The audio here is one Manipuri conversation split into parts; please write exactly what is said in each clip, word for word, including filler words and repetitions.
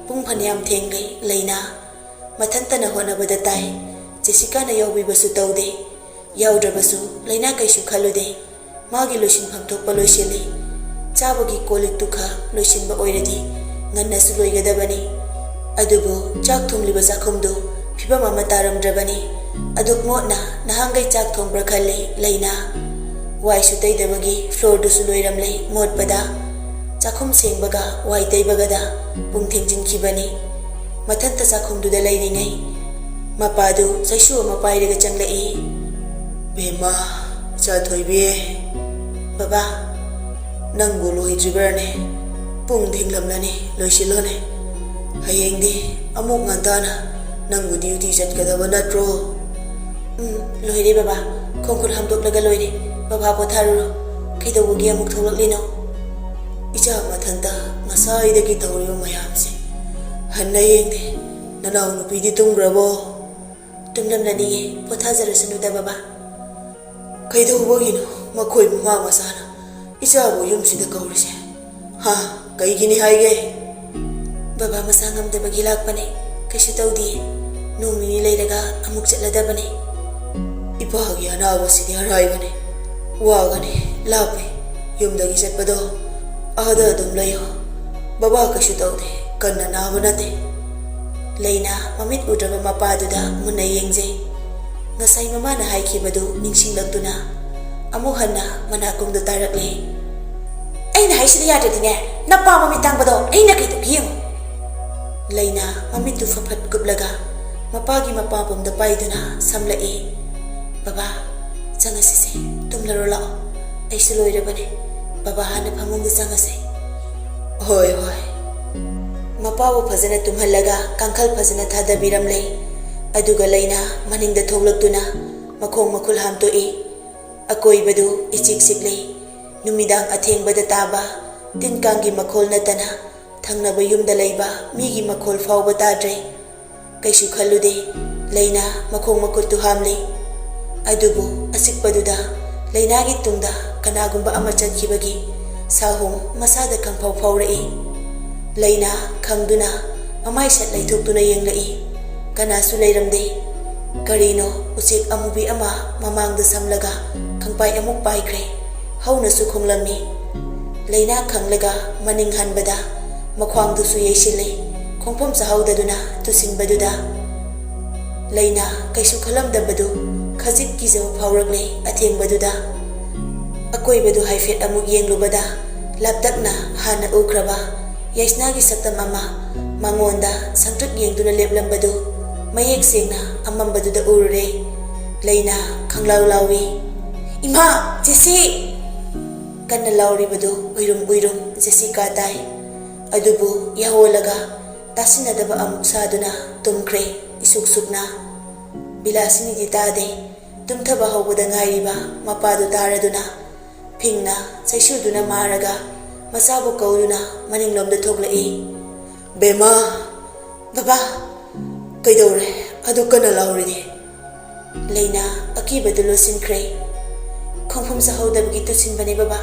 ꯄꯨꯡ ꯐꯅꯌꯥꯝ ꯊꯦꯡꯂꯦ꯫ ꯂꯩꯅꯥ ꯃꯊꯟꯇꯅ ꯍꯣꯠꯅꯕꯗ ꯇꯥꯏ꯫ ꯖꯦꯁꯤꯀꯥꯅ ꯌꯥꯎꯕꯤꯕꯁꯨ ꯇꯧꯗꯦ꯫ ꯌꯥꯎꯗ꯭ꯔꯕꯁꯨ ꯂꯩꯅꯥ ꯀꯩꯁꯨ ꯈꯜꯂꯨꯗꯦ꯫ ꯃꯥꯒꯤ ꯂꯣꯏꯁꯤꯟꯐꯝ ꯊꯣꯛꯄ ꯂꯣꯏꯁꯤꯜꯂꯤ꯫ ꯆꯥꯕꯒꯤ ꯀꯣꯜ ꯂꯤꯛꯇꯨ ꯈꯛ ꯂꯣꯏꯁꯤꯟꯕ ꯑꯣꯏꯔꯗꯤ ꯉꯟꯅꯁꯨ ꯂꯣꯏꯒꯗꯕꯅꯤ꯫ ꯑꯗꯨꯕꯨ ꯆꯥꯛ ꯊꯣꯡꯂꯤꯕ ꯆꯥꯛꯈꯨꯝꯗꯨ ꯐꯤꯕꯝ ꯑꯃ ꯇꯥꯔꯝꯗ꯭ꯔꯕꯅꯤ꯫ ꯑꯗꯨꯛ ꯃꯣꯠꯅ ꯅꯍꯥꯟꯈꯩ ꯆꯥꯛ ꯊꯣꯡꯕ꯭ꯔꯥ ꯈꯜꯂꯤ ꯂꯩꯅꯥ꯫ ꯋꯥꯏꯁꯨ ꯇꯩꯗꯕꯒꯤ ꯐ꯭ꯂꯣꯔꯗꯨꯁꯨ ꯂꯣꯏꯔꯝꯂꯦ ꯃꯣꯠꯄꯗ꯫ ꯆꯥꯛꯈꯨꯝ ꯁꯦꯡꯕꯒ ꯋꯥꯏ ꯇꯩꯕꯒꯗ ꯄꯨꯡ ꯊꯦꯡꯖꯤꯟꯈꯤꯕꯅꯤ꯫ ꯃꯊꯟꯇ ꯆꯥꯛꯈꯨꯝꯗꯨꯗ ꯂꯩꯔꯤꯉꯩ ꯃꯄꯥꯗꯨ ꯆꯩꯁꯨ ꯑꯃ ꯄꯥꯏꯔꯒ ꯆꯪꯂꯛꯏ꯫ "ꯕꯦꯝꯃ, ꯏꯆꯥ ꯊꯣꯏꯕꯤ꯫" "ꯕꯕꯥ꯫" "ꯅꯪꯕꯨ ꯂꯣꯏꯗ꯭ꯔꯤꯕ꯭ꯔꯅꯦ? ꯄꯨꯡ ꯊꯦꯡꯂꯝꯂꯅꯤ, ꯂꯣꯏꯁꯤꯜꯂꯣꯅꯦ꯫ ꯍꯌꯦꯡꯗꯤ ꯑꯃꯨꯛ ꯉꯟꯇꯥꯅ ꯅꯪꯕꯨ ꯗ꯭ꯌꯨꯇꯤ ꯆꯠꯀꯗꯕ ꯅꯠꯇ꯭ꯔꯣ?" "ꯎꯝ, ꯂꯣꯏꯔꯦ ꯕꯕꯥ꯫ ꯈꯣꯡꯈꯨꯠ ꯍꯥꯝꯗꯣꯛꯂꯒ ꯂꯣꯏꯔꯦ꯫ ꯕꯕꯥ ꯄꯣꯊꯥꯔꯨꯔꯣ꯫ ꯀꯩꯗꯧꯕꯒꯤ ꯑꯃꯨꯛ ꯊꯣꯛꯂꯛꯂꯤꯅꯣ?" "ꯏꯆꯥ ꯃꯊꯟꯇ ꯉꯁꯥꯏꯗꯒꯤ ꯇꯧꯔꯤꯕ ꯃꯌꯥꯝꯁꯦ ꯍꯟꯅ ꯌꯦꯡꯗꯦ꯫ ꯅꯅꯥꯎ ꯅꯨꯄꯤꯗꯤ ꯇꯨꯝꯈ꯭ꯔꯕꯣ?" "ꯇꯨꯝꯂꯝꯂꯅꯤꯌꯦ, ꯄꯣꯊꯥꯖꯔꯁꯅꯨꯗ ꯕꯕꯥ꯫" "ꯀꯩꯗꯧꯕꯒꯤꯅꯣ ꯃꯈꯣꯏ ꯃꯃꯥ ꯃꯆꯥꯅ ꯏꯆꯥꯕꯨ ꯌꯨꯝꯁꯤꯗ ꯀꯧꯔꯤꯁꯦ? ꯍꯥ? ꯀꯩꯒꯤꯅꯤ ꯍꯥꯏꯒꯦ?" "ꯕꯕꯥ ꯃꯁꯥ ꯉꯝꯗꯕꯒꯤ ꯂꯥꯛꯄꯅꯦ꯫ ꯀꯩꯁꯨ ꯇꯧꯗꯤꯌꯦ꯫ ꯅꯣꯡ ꯅꯤꯅꯤ ꯂꯩꯔꯒ ꯑꯃꯨꯛ ꯆꯠꯂꯗꯕꯅꯦ꯫" "ꯏꯄꯥꯒꯤ ꯑꯅꯥꯕꯁꯤꯗꯤ ꯑꯔꯥꯏꯕꯅꯦ꯫ ꯋꯥꯒꯅꯤ, ꯂꯥꯞꯄꯦ꯫ ꯌꯨꯝꯗꯒꯤ ꯆꯠꯄꯗꯣ꯫ ꯑꯥꯗ ꯑꯗꯨꯝ ꯂꯩꯌꯣ꯫ ꯕꯕꯥ ꯀꯩꯁꯨ ꯇꯧꯗꯦ, ꯀꯟꯅ ꯅꯥꯕ ꯅꯠꯇꯦ꯫" ꯂꯩꯅꯥ ꯃꯃꯤꯠ ꯎꯗ꯭ꯔꯕ ꯃꯄꯥꯗꯨꯗ ꯃꯨꯟꯅ ꯌꯦꯡꯖꯩ꯫ ꯉꯁꯥꯏ ꯃꯃꯥꯅ ꯍꯥꯏꯈꯤꯕꯗꯨ ꯅꯤꯡꯁꯤꯡꯂꯛꯇꯨꯅ ꯑꯃꯨꯛ ꯍꯟꯅ ꯃꯅꯥꯀꯣꯡꯗ ꯇꯥꯔꯛꯂꯦ꯫ "ꯑꯩꯅ ꯍꯥꯏꯁꯤꯗ ꯌꯥꯗ꯭ꯔꯗꯤꯅꯦ, ꯅꯄꯥ ꯃꯃꯤꯠ ꯇꯥꯡꯕꯗꯣ ꯑꯩꯅ ꯀꯩꯗꯧꯒꯦ ꯌꯦꯡꯉꯨ꯫" ꯂꯩꯅꯥ ꯃꯃꯤꯠꯇꯨ ꯐꯠ ꯐꯠ ꯀꯨꯞꯂꯒ ꯃꯄꯥꯒꯤ ꯃꯄꯥꯝꯕꯣꯝꯗ ꯄꯥꯏꯗꯨꯅ ꯁꯝꯂꯛꯏ꯫ "ꯕꯕꯥ, ꯆꯪꯉꯁꯤꯁꯦ, ꯇꯨꯝꯂꯔꯣ ꯂꯥꯛꯑꯣ꯫ ꯑꯩꯁꯨ ꯂꯣꯏꯔꯕꯅꯦ꯫ ꯕꯕꯥ ꯍꯥꯟꯅ ꯐꯃꯨꯡꯗ ꯆꯪꯉꯁꯦ꯫" "ꯍꯣꯏ, ꯍꯣꯏ꯫" ꯃꯄꯥꯕꯨ ꯐꯖꯅ ꯇꯨꯝꯍꯜꯂꯒ ꯀꯥꯡꯈꯜ ꯐꯖꯅ ꯊꯥꯗꯕꯤꯔꯝꯂꯦ꯫ ꯑꯗꯨꯒ ꯂꯩꯅꯥ ꯃꯅꯤꯡꯗ ꯊꯣꯛꯂꯛꯇꯨꯅ ꯃꯈꯣꯡ ꯃꯈꯨꯜ ꯍꯥꯝꯇꯣꯛꯏ꯫ ꯑꯀꯣꯏꯕꯗꯨ ꯏꯆꯤꯛ ꯆꯤꯛꯂꯤ꯫ ꯅꯨꯃꯤꯗꯥꯡ ꯑꯊꯦꯡꯕꯗ ꯇꯥꯕ ꯇꯤꯟ ꯀꯥꯡꯒꯤ ꯃꯈꯣꯜ ꯅꯠꯇꯅ ꯊꯪꯅꯕ ꯌꯨꯝꯗ ꯂꯩꯕ ꯃꯤꯒꯤ ꯃꯈꯣꯜ ꯐꯥꯎꯕ ꯇꯥꯗ꯭ꯔꯦ꯫ ꯀꯩꯁꯨ ꯈꯜꯂꯨꯗꯦ꯫ ꯂꯩꯅꯥ ꯃꯈꯣꯡ ꯃꯈꯨꯠꯇꯨ ꯍꯥꯝꯂꯤ꯫ ꯑꯗꯨꯕꯨ ꯑꯆꯤꯛꯄꯗꯨꯗ ꯂꯩꯅꯥꯒꯤ ꯇꯨꯡꯗ ꯀꯅꯥꯒꯨꯝꯕ ꯑꯃ ꯆꯠꯈꯤꯕꯒꯤ ꯁꯥꯍꯨꯝ ꯃꯁꯥꯗ ꯈꯪꯐꯥꯎ ꯐꯥꯎꯔꯛꯏ꯫ ꯂꯩꯅꯥ ꯈꯪꯗꯨꯅ ꯃꯃꯥꯏ ꯁꯠ ꯂꯩꯊꯣꯛꯇꯨꯅ ꯌꯦꯡꯂꯛꯏ꯫ ꯀꯅꯥꯁꯨ ꯂꯩꯔꯝꯗꯦ꯫ ꯀꯔꯤꯅꯣ, ꯎꯆꯦꯛ ꯑꯃꯨꯕꯤ ꯑꯃ ꯃꯃꯥꯡꯗ ꯁꯝꯂꯒ ꯈꯪꯄꯥꯏ ꯑꯃꯨꯛ ꯄꯥꯏꯈ꯭ꯔꯦ꯫ ꯍꯧꯅꯁꯨ ꯈꯣꯡꯂꯝꯃꯤ꯫ ꯂꯩꯅꯥ ꯈꯪꯂꯒ ꯃꯅꯤꯡ ꯍꯟꯕꯗ ꯃꯈ꯭ꯋꯥꯡꯗꯨꯁꯨ ꯌꯩꯁꯤꯜꯂꯦ꯫ ꯈꯣꯡꯐꯝ ꯆꯥꯍꯧꯗꯗꯨꯅ ꯇꯨꯁꯤꯟꯕꯗꯨꯗ ꯂꯩꯅꯥ ꯀꯩꯁꯨ ꯈꯜꯂꯝꯗꯕꯗꯨ ꯈꯖꯤꯛ ꯀꯤꯖꯕ ꯐꯥꯎꯔꯛꯂꯦ꯫ ꯑꯊꯦꯡꯕꯗꯨꯗ ꯑꯀꯣꯏꯕꯗꯨ ꯍꯥꯏꯐꯦꯠ ꯑꯃꯨꯛ ꯌꯦꯡꯂꯨꯕꯗ ꯂꯥꯞꯇꯛꯅ ꯍꯥꯟꯅ ꯎꯈ꯭ꯔꯕ ꯌꯥꯏꯁꯅꯥꯒꯤ ꯁꯛꯇꯝ ꯑꯃ ꯃꯉꯣꯟꯗ ꯁꯪꯇ꯭ꯔꯤꯛ ꯌꯦꯡꯗꯨꯅ ꯂꯦꯞꯂꯝꯕꯗꯨ ꯃꯌꯦꯛ ꯁꯦꯡꯅ ꯑꯃꯝꯕꯗꯨꯗ ꯎꯔꯨꯔꯦ꯫ ꯂꯩꯅꯥ ꯈꯪꯂꯥꯎ ꯂꯥꯎꯏ, "ꯏꯃꯥ! ꯖꯦꯁꯤ!" ꯀꯟꯅ ꯂꯥꯎꯔꯤꯕꯗꯨ ꯎꯏꯔꯨꯝ ꯎꯏꯔꯨꯝ ꯖꯦꯁꯤꯀꯥ ꯇꯥꯏ꯫ ꯑꯗꯨꯕꯨ ꯌꯥꯑꯣꯜꯂꯒ ꯇꯥꯁꯤꯟꯅꯗꯕ ꯑꯃꯨꯛ ꯁꯥꯗꯨꯅ ꯇꯨꯝꯈ꯭ꯔꯦ ꯏꯁꯨꯛ ꯁꯨꯛꯅ꯫ ꯕꯤꯂꯥꯁꯤꯅꯤꯗꯤ ꯇꯥꯗꯦ꯫ ꯇꯨꯝꯊꯕ ꯍꯧꯕꯗ ꯉꯥꯏꯔꯤꯕ ꯃꯄꯥꯗꯨ ꯇꯥꯔꯗꯨꯅ ꯐꯤꯡꯅ ꯆꯩꯁꯨꯗꯨꯅ ꯃꯥꯔꯒ ꯃꯆꯥꯕꯨ ꯀꯧꯗꯨꯅ ꯃꯅꯤꯡꯂꯣꯝꯗ ꯊꯣꯛꯂꯛꯏ꯫ "ꯕꯦꯃꯥ!" "ꯕꯕꯥ!" "ꯀꯩꯗꯧꯔꯦ? ꯑꯗꯨ ꯀꯟꯅ ꯂꯥꯎꯔꯤꯗꯤ?" ꯂꯩꯅꯥ ꯑꯀꯤꯕꯗꯨ ꯂꯣꯠꯁꯤꯟꯈ꯭ꯔꯦ꯫ "ꯈꯣꯡꯐꯝ ꯆꯥꯍꯧꯗꯕꯒꯤ ꯇꯨꯁꯤꯟꯕꯅꯦ ꯕꯕꯥ,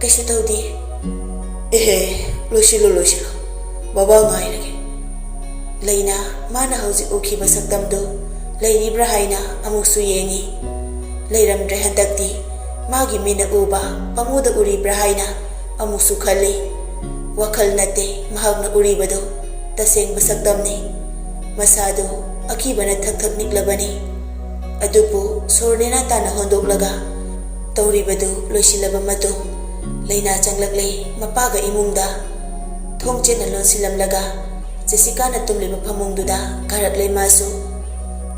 ꯀꯩꯁꯨ ꯇꯧꯗꯦ꯫" "ꯑꯦꯍꯦ, ꯂꯣꯏꯁꯤꯜꯂꯣ, ꯂꯣꯏꯁꯤꯜꯂꯣ, ꯕꯕꯥ ꯉꯥꯏꯔꯒꯦ꯫" ꯂꯩꯅꯥ ꯃꯥꯅ ꯍꯧꯖꯤꯛ ꯎꯈꯤꯕ ꯁꯛꯇꯝꯗꯨ ꯂꯩꯔꯤꯕ꯭ꯔꯥ ꯍꯥꯏꯅ ꯑꯃꯨꯛꯁꯨ ꯌꯦꯡꯏ꯫ ꯂꯩꯔꯝꯗ꯭ꯔꯦ ꯍꯟꯗꯛꯇꯤ꯫ ꯃꯥꯒꯤ ꯃꯤꯠꯅ ꯎꯕ ꯄꯥꯃꯨꯗ ꯎꯔꯤꯕ꯭ꯔꯥ ꯍꯥꯏꯅ ꯑꯃꯨꯛꯁꯨ ꯈꯜꯂꯤ꯫ ꯋꯥꯈꯜ ꯅꯠꯇꯦ ꯃꯍꯥꯛꯅ ꯎꯔꯤꯕꯗꯨ, ꯇꯁꯦꯡꯕ ꯁꯛꯇꯝꯅꯤ꯫ ꯃꯁꯥꯗꯨ ꯑꯀꯤꯕꯅ ꯊꯛ ꯊꯛ ꯅꯤꯛꯂꯕꯅꯤ꯫ ꯑꯗꯨꯕꯨ ꯁꯣꯔ ꯅꯦꯅꯥ ꯇꯥꯅ ꯍꯣꯟꯗꯣꯛꯂꯒ ꯇꯧꯔꯤꯕꯗꯨ ꯂꯣꯏꯁꯤꯜꯂꯕ ꯃꯇꯨꯡ, ꯂꯩꯅꯥ ꯆꯪꯂꯛꯂꯦ ꯃꯄꯥꯒ ꯏꯃꯨꯡꯗ꯫ ꯊꯣꯡ ꯆꯦꯠꯅ ꯂꯣꯟꯁꯤꯜꯂꯝꯂꯒ ꯖꯦꯁꯤꯀꯥꯅ ꯇꯨꯝꯂꯤꯕ ꯐꯃꯨꯡꯗꯨꯗ ꯀꯥꯔꯛꯂꯦ ꯃꯥꯁꯨ꯫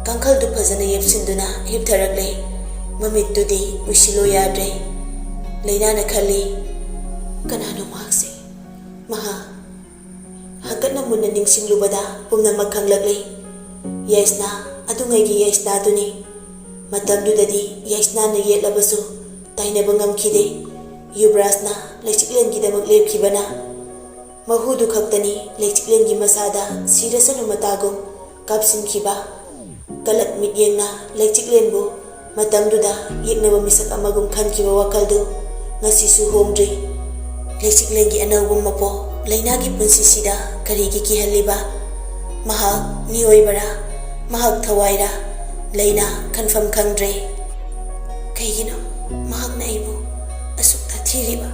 ꯀꯥꯡꯈꯜꯗꯨ ꯐꯖꯅ ꯌꯦꯞꯁꯤꯟꯗꯨꯅ ꯍꯤꯞꯊꯔꯛꯂꯦ꯫ ꯃꯃꯤꯠꯇꯨꯗꯤ ꯎꯏꯁꯤꯜꯂꯣ ꯌꯥꯗ꯭ꯔꯦ꯫ ꯂꯩꯅꯥꯅ ꯈꯜꯂꯤ, "ꯀꯅꯥꯅꯣ ꯃꯍꯥꯛꯁꯦ?" ꯃꯍꯥꯛ ꯍꯥꯀꯠꯅ ꯃꯨꯟꯅ ꯅꯤꯡꯁꯤꯡꯂꯨꯕꯗ ꯄꯨꯝꯅꯃꯛ ꯈꯪꯂꯛꯂꯦ꯫ ꯌꯥꯏꯁꯅꯥ, ꯑꯗꯨꯉꯩꯒꯤ ꯌꯥꯏꯁꯅꯥꯗꯨꯅꯤ꯫ ꯃꯇꯝꯗꯨꯗꯗꯤ ꯌꯥꯏꯁꯅꯥꯅ ꯌꯦꯠꯂꯕꯁꯨ ꯇꯥꯏꯅꯕ ꯉꯝꯈꯤꯗꯦ꯫ ꯌꯨꯕꯔꯥꯖꯅ ꯂꯩꯆꯤꯛꯂꯦꯟꯒꯤꯗꯃꯛ ꯂꯦꯞꯈꯤꯕꯅ ꯃꯍꯨꯗꯨ ꯈꯛꯇꯅꯤ ꯂꯩꯆꯤꯛꯂꯦꯟꯒꯤ ꯃꯁꯥꯗ ꯁꯤꯔꯁꯅꯨ ꯃꯇꯥꯒꯨꯝ ꯀꯥꯞꯁꯤꯟꯈꯤꯕ꯫ ꯀꯂꯛ ꯃꯤꯠꯌꯦꯡꯅ ꯂꯩꯆꯤꯛꯂꯦꯟꯕꯨ ꯃꯇꯝꯗꯨꯗ ꯌꯦꯛꯅꯕ ꯃꯤꯁꯛ ꯑꯃꯒꯨꯝ ꯈꯟꯈꯤꯕ ꯋꯥꯈꯜꯗꯨ ꯉꯁꯤꯁꯨ ꯍꯣꯡꯗ꯭ꯔꯤ꯫ ꯂꯩꯆꯤꯛꯂꯦꯟꯒꯤ ꯑꯅꯧꯕ ꯃꯄꯣ ꯂꯩꯅꯥꯒꯤ ꯄꯨꯟꯁꯤꯁꯤꯗ ꯀꯔꯤꯒꯤ ꯀꯤꯍꯜꯂꯤꯕ? ꯃꯍꯥꯛ ꯃꯤꯑꯣꯏꯕꯔꯥ? ꯃꯍꯥꯛ ꯊꯋꯥꯏꯔꯥ? ꯂꯩꯅꯥ ꯈꯟꯐꯝ ꯈꯪꯗ꯭ꯔꯦ꯫ ꯀꯩꯒꯤꯅꯣ ꯃꯍꯥꯛꯅ ꯑꯩꯕꯨ ꯑꯁꯨꯛ ꯇꯥꯊꯤꯔꯤꯕ?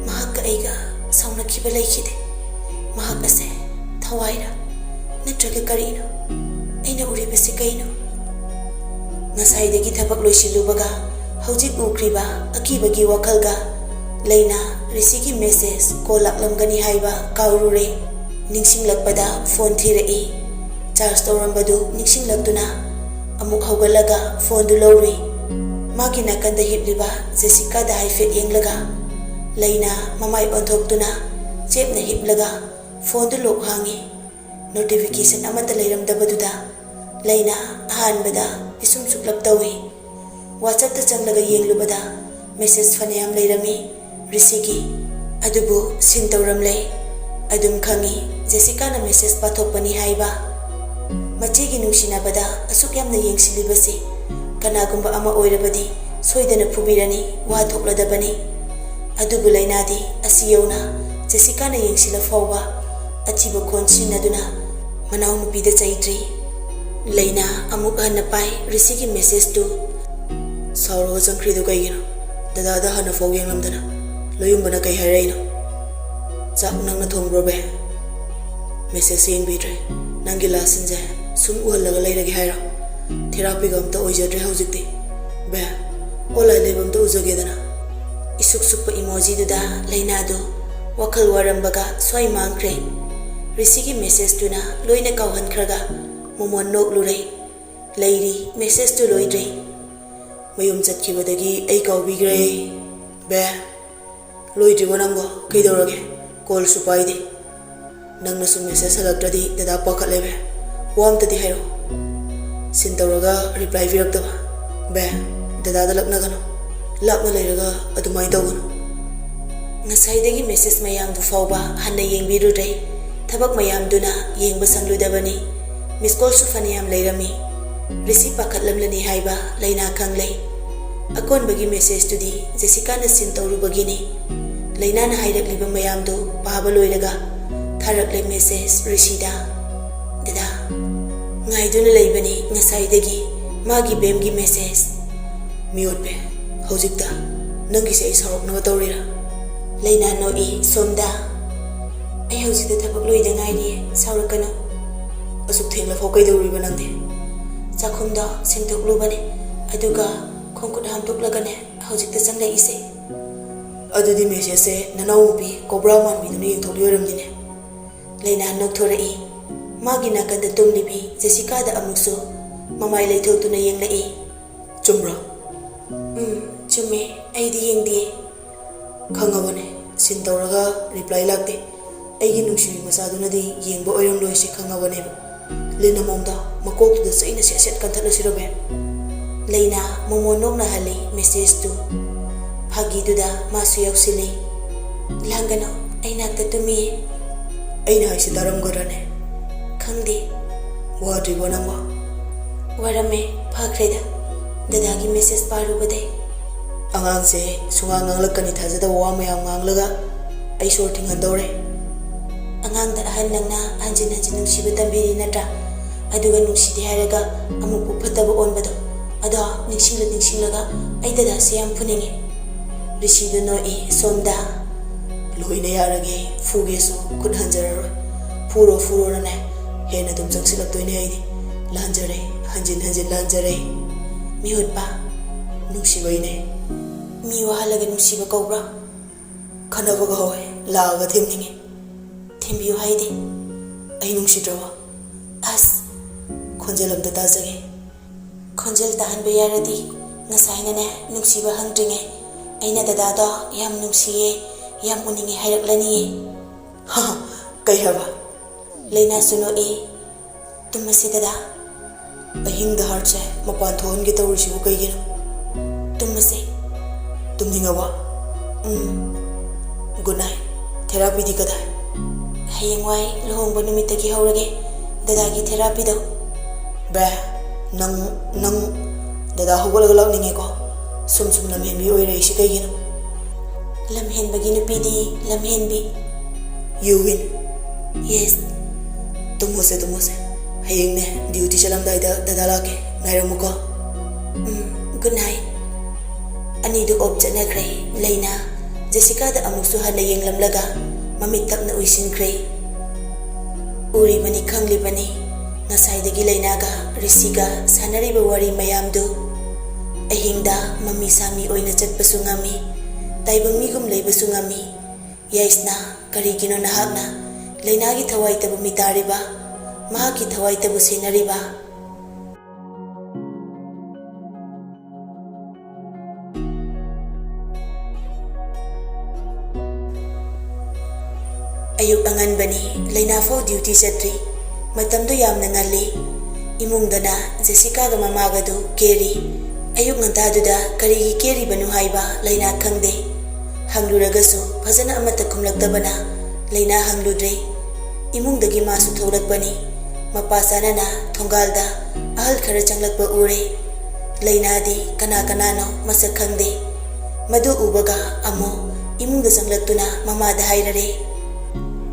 ꯃꯍꯥꯛꯀ ꯑꯩꯒ ꯁꯥꯎꯅꯈꯤꯕ ꯂꯩꯈꯤꯗꯦ꯫ ꯃꯍꯥꯛ ꯑꯁꯦ ꯊꯋꯥꯏꯔꯥ? ꯅꯠꯇ꯭ꯔꯒ ꯀꯔꯤꯅꯣ? ꯑꯩꯅ ꯎꯔꯤꯕꯁꯤ ꯀꯩꯅꯣ? ꯉꯁꯥꯏꯗꯒꯤ ꯊꯕꯛ ꯂꯣꯏꯁꯤꯜꯂꯨꯕꯒ ꯍꯧꯖꯤꯛ ꯎꯈ꯭ꯔꯤꯕ ꯑꯀꯤꯕꯒꯤ ꯋꯥꯈꯜꯒ ꯂꯩꯅꯥ ꯔꯤꯁꯤꯒꯤ ꯃꯦꯁꯦꯖ ꯀꯣꯜ ꯂꯥꯛꯂꯝꯒꯅꯤ ꯍꯥꯏꯕ ꯀꯥꯎꯔꯨꯔꯦ꯫ ꯅꯤꯡꯁꯤꯡꯂꯛꯄꯗ ꯐꯣꯟ ꯊꯤꯔꯛꯏ꯫ ꯆꯥꯔꯖ ꯇꯧꯔꯝꯕꯗꯨ ꯅꯤꯡꯁꯤꯡꯂꯛꯇꯨꯅ ꯑꯃꯨꯛ ꯍꯧꯒꯠꯂꯒ ꯐꯣꯟꯗꯨ ꯂꯧꯔꯨꯏ꯫ ꯃꯥꯒꯤ ꯅꯥꯀꯟꯗ ꯍꯤꯞꯂꯤꯕ ꯖꯦꯁꯤꯀꯥꯗ ꯍꯥꯏꯐꯦꯠ ꯌꯦꯡꯂꯒ ꯂꯩꯅꯥ ꯃꯃꯥꯏ ꯑꯣꯟꯊꯣꯛꯇꯨꯅ ꯆꯦꯞꯅ ꯍꯤꯞꯂꯒ ꯐꯣꯟꯗꯨ ꯂꯣꯛ ꯍꯥꯡꯉꯤ꯫ ꯅꯣꯇꯤꯐꯤꯀꯦꯁꯟ ꯑꯃꯠꯇ ꯂꯩꯔꯝꯗꯕꯗꯨꯗ ꯂꯩꯅꯥ ꯑꯍꯥꯟꯕꯗ ꯄꯤꯁꯨꯝ ꯁꯨꯛꯂꯞ ꯇꯧꯏ꯫ ꯋꯥꯆꯞꯇ ꯆꯪꯂꯒ ꯌꯦꯡꯂꯨꯕꯗ ꯃꯦꯁꯦꯖ ꯐꯅꯌꯥꯝ ꯂꯩꯔꯝꯃꯤ ꯔꯤꯁꯤꯒꯤ꯫ ꯑꯗꯨꯕꯨ ꯁꯤꯟ ꯇꯧꯔꯝꯂꯦ꯫ ꯑꯗꯨꯝ ꯈꯪꯏ ꯖꯦꯁꯤꯀꯥꯅ ꯃꯦꯁꯦꯖ ꯄꯥꯊꯣꯛꯄꯅꯤ ꯍꯥꯏꯕ꯫ ꯃꯆꯦꯒꯤ ꯅꯨꯡꯁꯤꯅꯕꯗ ꯑꯁꯨꯛ ꯌꯥꯝꯅ ꯌꯦꯡꯁꯤꯜꯂꯤꯕꯁꯤ ꯀꯅꯥꯒꯨꯝꯕ ꯑꯃ ꯑꯣꯏꯔꯕꯗꯤ ꯁꯣꯏꯗꯅ ꯐꯨꯕꯤꯔꯅꯤ, ꯋꯥ ꯊꯣꯛꯂꯗꯕꯅꯤ꯫ ꯑꯗꯨꯕꯨ ꯂꯩꯅꯥꯗꯤ ꯑꯁꯤ ꯌꯧꯅ ꯖꯦꯁꯤꯀꯥꯅ ꯌꯦꯡꯁꯤꯜꯂ ꯐꯥꯎꯕ ꯑꯊꯤꯕ ꯈꯣꯟ ꯁꯤꯖꯤꯟꯅꯗꯨꯅ ꯃꯅꯥꯎꯅꯨꯄꯤꯗ ꯆꯩꯗ꯭ꯔꯤ꯫ ꯂꯩꯅꯥ ꯑꯃꯨꯛ ꯍꯟꯅ ꯄꯥꯏ ꯔꯤꯁꯤꯒꯤ ꯃꯦꯁꯦꯖꯇꯨ꯫ ꯁꯥꯎꯔꯒ ꯆꯪꯈ꯭ꯔꯤꯗꯨ ꯀꯩꯒꯤꯅꯣ? ꯗꯗꯥꯗ ꯍꯥꯟꯅ ꯐꯥꯎ ꯌꯦꯡꯂꯝꯗꯅ꯫ ꯂꯣꯌꯨꯝꯕꯅ ꯀꯩ ꯍꯥꯏꯔꯛꯏꯅꯣ? ꯆꯥꯛ ꯅꯪꯅ ꯊꯣꯡꯕ꯭ꯔꯣ ꯕꯦ? ꯃꯦꯁꯦꯖ ꯌꯦꯡꯕꯤꯗ꯭ꯔꯦ꯫ ꯅꯪꯒꯤ ꯂꯥꯁ ꯁꯤꯟꯁꯦ ꯁꯨꯝ ꯎꯍꯜꯂꯒ ꯂꯩꯔꯒꯦ ꯍꯥꯏꯔꯣ? ꯊꯦꯔꯥꯄꯤꯒ ꯑꯝꯇ ꯑꯣꯏꯖꯗ꯭ꯔꯦ ꯍꯧꯖꯤꯛꯇꯤ꯫ ꯕꯦ, ꯑꯣꯟꯂꯥꯏꯟ ꯂꯩꯕ ꯑꯝꯇ ꯎꯖꯒꯦꯗꯅ꯫ ꯏꯁꯨꯛ ꯁꯨꯛꯄ ꯏꯃꯣꯖꯤꯗꯨꯗ ꯂꯩꯅꯥꯗꯨ ꯋꯥꯈꯜ ꯋꯥꯔꯝꯕꯒ ꯁ꯭ꯋꯥꯏ ꯃꯥꯡꯈ꯭ꯔꯦ꯫ ꯔꯤꯁꯤꯒꯤ ꯃꯦꯁꯦꯖꯇꯨꯅ ꯂꯣꯏꯅ ꯀꯥꯎꯍꯟꯈ꯭ꯔꯒ ꯃꯣꯃꯣꯟ ꯅꯣꯛꯂꯨꯔꯦ꯫ ꯂꯩꯔꯤ, ꯃꯦꯁꯦꯖꯇꯨ ꯂꯣꯏꯗ꯭ꯔꯤ꯫ ꯃꯌꯨꯝ ꯆꯠꯈꯤꯕꯗꯒꯤ ꯑꯩ ꯀꯥꯎꯕꯤꯈ꯭ꯔꯦ꯫ ꯕꯦ, ꯂꯣꯏꯗ꯭ꯔꯤꯕꯣ ꯅꯪꯕꯣ? ꯀꯩꯗꯧꯔꯒꯦ? ꯀꯣꯜꯁꯨ ꯄꯥꯏꯗꯦ꯫ ꯅꯪꯅꯁꯨ ꯃꯦꯁꯦꯖ ꯍꯜꯂꯛꯇ꯭ꯔꯗꯤ ꯗꯗꯥ ꯄꯥꯈꯠꯂꯦ ꯕꯦ꯫ ꯋꯥ ꯑꯝꯇꯗꯤ ꯍꯥꯏꯔꯛꯑꯣ꯫ ꯁꯤꯟ ꯇꯧꯔꯒ ꯔꯤꯄ꯭ꯂꯥꯏ ꯄꯤꯔꯛꯇꯕ꯫ ꯕꯦ, ꯗꯗꯥꯗ ꯂꯛꯅꯒꯅꯨ꯫ ꯂꯥꯞꯅ ꯂꯩꯔꯒ ꯑꯗꯨꯃꯥꯏꯅ ꯇꯧꯒꯅꯨ꯫ ꯉꯁꯥꯏꯗꯒꯤ ꯃꯦꯁꯦꯖ ꯃꯌꯥꯝꯗꯨ ꯐꯥꯎꯕ ꯍꯟꯅ ꯌꯦꯡꯕꯤꯔꯨꯗ꯭ꯔꯦ꯫ ꯊꯕꯛ ꯃꯌꯥꯝꯗꯨꯅ ꯌꯦꯡꯕ ꯁꯪꯂꯨꯗꯕꯅꯤ꯫ ꯃꯤꯁ ꯀꯣꯜꯁꯨ ꯐꯅꯌꯥꯝ ꯂꯩꯔꯝꯃꯤ꯫ ꯔꯤꯁꯤ ꯄꯥꯈꯠꯂꯝꯂꯅꯤ ꯍꯥꯏꯕ ꯂꯩꯅꯥ ꯈꯪꯂꯦ꯫ ꯑꯀꯣꯟꯕꯒꯤ ꯃꯦꯁꯦꯖꯇꯨꯗꯤ ꯖꯦꯁꯤꯀꯥꯅ ꯁꯤꯟ ꯇꯧꯔꯨꯕꯒꯤꯅꯤ꯫ ꯂꯩꯅꯥꯅ ꯍꯥꯏꯔꯛꯂꯤꯕ ꯃꯌꯥꯝꯗꯨ ꯄꯥꯕ ꯂꯣꯏꯔꯒ ꯊꯥꯔꯛꯂꯦ ꯃꯦꯁꯦꯖ ꯔꯤꯁꯤꯗ꯫ "ꯗꯗꯥ, ꯉꯥꯏꯗꯨꯅ ꯂꯩꯕꯅꯤ ꯉꯁꯥꯏꯗꯒꯤ ꯃꯥꯒꯤ ꯕꯦꯝꯒꯤ ꯃꯦꯁꯦꯖ꯫" "ꯃꯤꯑꯣꯠꯄꯤ, ꯍꯧꯖꯤꯛꯇ ꯅꯪꯒꯤꯁꯦ ꯑꯩ ꯁꯥꯎꯔꯛꯅꯕ ꯇꯧꯔꯤꯔꯥ?" ꯂꯩꯅꯥ ꯅꯣꯛꯏ ꯁꯣꯝꯗ꯫ "ꯑꯩ ꯍꯧꯖꯤꯛꯇ ꯊꯕꯛ ꯂꯣꯏꯗ ꯉꯥꯏꯔꯤꯌꯦ, ꯁꯥꯎꯔꯛꯀꯅꯨ꯫" "ꯑꯁꯨꯛ ꯊꯦꯡꯂꯐꯥꯎ ꯀꯩꯗꯧꯔꯤꯕ ꯅꯪꯗꯤ?" "ꯆꯥꯛꯈꯨꯝꯗꯣ ꯁꯦꯡꯗꯣꯛꯂꯨꯕꯅꯦ, ꯑꯗꯨꯒ ꯈꯣꯡꯈꯨꯠ ꯍꯥꯝꯗꯣꯛꯂꯒꯅꯦ ꯍꯧꯖꯤꯛꯇ ꯆꯪꯂꯛꯏꯁꯦ꯫" "ꯑꯗꯨꯗꯤ ꯃꯦꯁꯦꯖꯁꯦ ꯅꯅꯥꯎꯅꯨꯄꯤ ꯀꯣꯕ꯭ꯔꯥ ꯃꯥꯟꯕꯤꯗꯨꯅ ꯌꯦꯡꯊꯣꯛꯂꯤ ꯑꯣꯏꯔꯝꯅꯤꯅꯦ꯫" ꯂꯩꯅꯥ ꯅꯣꯛꯊꯣꯔꯛꯏ꯫ ꯃꯥꯒꯤ ꯅꯥꯀꯟꯗ ꯇꯨꯝꯂꯤꯕꯤ ꯖꯦꯁꯤꯀꯥꯗ ꯑꯃꯨꯛꯁꯨ ꯃꯃꯥꯏ ꯂꯩꯊꯣꯛꯇꯨꯅ ꯌꯦꯡꯂꯛꯏ꯫ "ꯆꯨꯝꯕ꯭ꯔꯣ?" "ꯎꯝ, ꯆꯨꯝꯃꯦ꯫ ꯑꯩꯗꯤ ꯌꯦꯡꯗꯤꯌꯦ꯫" "ꯈꯪꯉꯕꯅꯦ, ꯁꯤꯟ ꯇꯧꯔꯒ ꯔꯤꯄ꯭ꯂꯥꯏ ꯂꯥꯛꯇꯦ꯫ ꯑꯩꯒꯤ ꯅꯨꯡꯁꯤꯕꯤ ꯃꯆꯥꯗꯨꯅꯗꯤ ꯌꯦꯡꯕ ꯑꯣꯏꯔꯝꯂꯣꯏꯁꯦ ꯈꯪꯉꯕꯅꯦꯕ꯫ ꯂꯤꯟ ꯑꯃꯣꯝꯗ ꯃꯀꯣꯛꯇꯨꯗ ꯆꯩꯅ ꯁꯦꯠ ꯁꯦꯠ ꯀꯟꯊꯠꯂꯁꯤꯔꯕꯦ?" ꯂꯩꯅꯥ ꯃꯣꯃꯣꯟ ꯅꯣꯛꯅ ꯍꯜꯂꯤ ꯃꯦꯁꯦꯖꯇꯨ꯫ ꯐꯥꯒꯤꯗꯨꯗ ꯃꯥꯁꯨ ꯌꯥꯎꯁꯤꯜꯂꯤ꯫ "ꯂꯥꯡꯒꯅꯨ, ꯑꯩ ꯅꯥꯛꯇ ꯇꯨꯝꯃꯤꯌꯦ꯫" "ꯑꯩꯅ ꯍꯥꯏꯁꯤ ꯇꯥꯔꯝꯒꯗ꯭ꯔꯅꯦ?" "ꯈꯪꯗꯦ꯫" "ꯋꯥꯗ꯭ꯔꯤꯕꯣ ꯅꯪꯕꯣ?" "ꯋꯥꯔꯝꯃꯦ, ꯐꯈ꯭ꯔꯦꯗ꯫ ꯗꯗꯥꯒꯤ ꯃꯦꯁꯦꯖ ꯄꯥꯔꯨꯕꯗꯩ꯫" "ꯑꯉꯥꯡꯁꯦ ꯁꯨꯉꯥꯡ ꯉꯥꯡꯂꯛꯀꯅꯤ ꯊꯥꯖꯗꯕ ꯋꯥ ꯃꯌꯥꯝ ꯉꯥꯡꯂꯒ ꯑꯩ ꯁꯣꯔ ꯊꯤꯡꯍꯟꯗꯧꯔꯦ꯫" "ꯑꯉꯥꯡꯗ ꯑꯍꯟ ꯅꯪꯅ ꯍꯟꯖꯤꯟ ꯍꯟꯖꯤꯟ ꯅꯨꯡꯁꯤꯕ ꯇꯝꯕꯤꯔꯤ ꯅꯠꯇ꯭ꯔꯥ? ꯑꯗꯨꯒ ꯅꯨꯡꯁꯤꯗꯦ ꯍꯥꯏꯔꯒ ꯑꯃꯨꯛ ꯄꯨꯛ ꯐꯠꯇꯕ ꯑꯣꯟꯕꯗꯣ꯫ ꯑꯗꯣ ꯅꯤꯡꯁꯤꯡꯂ ꯅꯤꯡꯁꯤꯡꯂꯒ ꯑꯩ ꯗꯗꯥꯁꯦ ꯌꯥꯝ ꯐꯨꯅꯤꯡꯉꯦ꯫" ꯔꯤꯁꯤꯗꯨ ꯅꯣꯛꯏ ꯁꯣꯝꯗ꯫ "ꯂꯣꯏꯅ ꯌꯥꯔꯒꯦ, ꯐꯨꯒꯦꯁꯨ ꯈꯨꯠ ꯍꯟꯖꯔꯔꯣꯏ꯫ ꯐꯨꯔꯣ ꯐꯨꯔꯣꯅꯅꯦ ꯍꯦꯟꯅ ꯑꯗꯨꯝ ꯆꯪꯁꯤꯜꯂꯛꯇꯣꯏꯅꯦ ꯑꯩꯗꯤ꯫ ꯂꯥꯟꯖꯔꯦ, ꯍꯟꯖꯤꯟ ꯍꯟꯖꯤꯟ ꯂꯥꯟꯖꯔꯦ꯫" "ꯃꯤꯍꯨꯠꯄ, ꯅꯨꯡꯁꯤꯕꯩꯅꯦ꯫" "ꯃꯤ ꯋꯥꯍꯜꯂꯒ ꯅꯨꯡꯁꯤꯕ ꯀꯧꯕ꯭ꯔꯥ?" "ꯈꯟꯅꯕꯒ ꯍꯧꯋꯦ, ꯂꯥꯛꯑꯒ ꯊꯦꯝꯅꯤꯡꯉꯦ꯫" "ꯊꯦꯝꯕꯤꯌꯨ ꯍꯥꯏꯗꯤ?" "ꯑꯩ ꯅꯨꯡꯁꯤꯗ꯭ꯔꯕ?" "ꯑꯁ!" "ꯈꯣꯟꯖꯦꯜ ꯑꯝꯇ ꯇꯥꯖꯒꯦ꯫" "ꯈꯣꯟꯖꯦꯜ ꯇꯥꯍꯟꯕ ꯌꯥꯔꯗꯤ ꯉꯁꯥꯏꯅꯅꯦ ꯅꯨꯡꯁꯤꯕ ꯍꯪꯗ꯭ꯔꯤꯉꯩ ꯑꯩꯅ ꯗꯗꯥꯗꯣ ꯌꯥꯝ ꯅꯨꯡꯁꯤꯌꯦ, ꯌꯥꯝ ꯎꯅꯤꯡꯉꯦ ꯍꯥꯏꯔꯛꯂꯅꯤꯌꯦ꯫" "ꯍꯥ, ꯀꯩ ꯍꯥꯏꯕ?" ꯂꯩꯅꯥꯁꯨ ꯅꯣꯛꯏ꯫ "ꯇꯨꯝꯃꯁꯤ ꯗꯗꯥ꯫" "ꯑꯍꯤꯡꯗ ꯍꯥꯔꯠꯁꯦ ꯃꯄꯥꯟ ꯊꯣꯛꯍꯟꯒꯦ ꯇꯧꯔꯤꯁꯤꯕꯨ ꯀꯩꯒꯤꯅꯣ?" "ꯇꯨꯝꯃꯁꯦ꯫" "ꯇꯨꯝꯅꯤꯡꯉꯕꯣ?" "ꯎꯝ꯫" "Good night. ꯊꯦꯔꯥꯄꯤꯗꯤ ꯀꯗꯥꯏ?" "ꯍꯌꯦꯡꯋꯥꯏ ꯂꯨꯍꯣꯡꯕ ꯅꯨꯃꯤꯠꯇꯒꯤ ꯍꯧꯔꯒꯦ ꯗꯗꯥꯒꯤ ꯊꯦꯔꯥꯄꯤꯗꯣ꯫" "ꯕꯦ, ꯅꯪ, ꯅꯪ ꯗꯗꯥ ꯍꯧꯒꯠꯂꯒ ꯂꯥꯛꯅꯤꯡꯉꯦꯀꯣ꯫ ꯁꯨꯝ ꯁꯨꯝ ꯂꯝꯍꯦꯟꯕꯤ ꯑꯣꯏꯔꯛꯏꯁꯤ ꯀꯩꯒꯤꯅꯣ?" ꯂꯝꯍꯦꯟꯕꯒꯤ ꯅꯨꯄꯤꯗꯤ ꯂꯝꯍꯦꯟꯕꯤ꯫ You win. Yes. ꯇꯨꯝꯃꯣꯁꯦ, ꯇꯨꯝꯃꯣꯁꯦ꯫ ꯍꯌꯦꯡꯅꯦ, duty ꯆꯠꯂꯝꯗꯥꯏꯗ ꯗꯗꯥ ꯂꯥꯛꯀꯦ꯫ ꯉꯥꯏꯔꯝꯃꯨꯀꯣ꯫ ꯎꯝ, good night꯫ ꯑꯅꯤꯗꯨ off ꯆꯠꯅꯈ꯭ꯔꯦ꯫ ꯂꯩꯅꯥ ꯖꯦꯁꯤꯀꯥꯗ ꯑꯃꯨꯛꯁꯨ ꯍꯟꯅ ꯌꯦꯡꯂꯝꯂꯒ ꯃꯃꯤꯠ ꯇꯞꯅ ꯎꯏꯁꯤꯟꯈ꯭ꯔꯦ꯫ ꯎꯔꯤꯕꯅꯤ, ꯈꯪꯂꯤꯕꯅꯤ, ꯉꯁꯥꯏꯗꯒꯤ ꯂꯩꯅꯥꯒ ꯔꯤꯁꯤꯒ ꯁꯥꯟꯅꯔꯤꯕ ꯋꯥꯔꯤ ꯃꯌꯥꯝꯗꯨ꯫ ꯑꯍꯤꯡꯗ ꯃꯃꯤ ꯁꯥꯃꯤ ꯑꯣꯏꯅ ꯆꯠꯄꯁꯨ ꯉꯝꯃꯤ, ꯇꯥꯏꯕꯪ ꯃꯤꯒꯨꯝ ꯂꯩꯕꯁꯨ ꯉꯝꯃꯤ꯫ ꯌꯥꯏꯁꯅꯥ, ꯀꯔꯤꯒꯤꯅꯣ ꯅꯍꯥꯛꯅ ꯂꯩꯅꯥꯒꯤ ꯊꯋꯥꯏꯇꯕꯨ ꯃꯤꯇꯥꯔꯤꯕ, ꯃꯍꯥꯛꯀꯤ ꯊꯋꯥꯏꯇꯕꯨ ꯁꯦꯟꯅꯔꯤꯕ? ꯑꯌꯨꯛ ꯑꯉꯟꯕꯅꯤ, ꯂꯩꯅꯥ ꯐꯥꯎ duty ꯆꯠꯇ꯭ꯔꯤ꯫ ꯃꯇꯝꯗꯨ ꯌꯥꯝꯅ ꯉꯜꯂꯤ꯫ ꯏꯃꯨꯡꯗꯅ ꯖꯦꯁꯤꯀꯥꯒ ꯃꯃꯥꯒꯗꯨ ꯀꯦꯔꯤ꯫ ꯑꯌꯨꯛ ꯉꯟꯇꯥꯗꯨꯗ ꯀꯔꯤꯒꯤ ꯀꯦꯔꯤꯕꯅꯣ ꯍꯥꯏꯕ ꯂꯩꯅꯥ ꯈꯪꯗꯦ꯫ ꯍꯪꯂꯨꯔꯒꯁꯨ ꯐꯖꯅ ꯑꯃꯠꯇ ꯈꯨꯝꯂꯛꯇꯕꯅ ꯂꯩꯅꯥ ꯍꯪꯂꯨꯗ꯭ꯔꯦ꯫ ꯏꯃꯨꯡꯗꯒꯤ ꯃꯥꯁꯨ ꯊꯣꯛꯂꯛꯄꯅꯤ꯫ ꯃꯄꯥ ꯆꯥꯅꯅ ꯊꯣꯡꯒꯥꯜꯗ ꯑꯍꯜ ꯈꯔ ꯆꯪꯂꯛꯄ ꯎꯔꯦ꯫ ꯂꯩꯅꯥꯗꯤ ꯀꯅꯥ ꯀꯅꯥꯅꯣ ꯃꯁꯛ ꯈꯪꯗꯦ꯫ ꯃꯗꯨ ꯎꯕꯒ ꯑꯃꯨꯛ ꯏꯃꯨꯡꯗ ꯆꯪꯂꯛꯇꯨꯅ ꯃꯃꯥꯗ ꯍꯥꯏꯔꯔꯦ,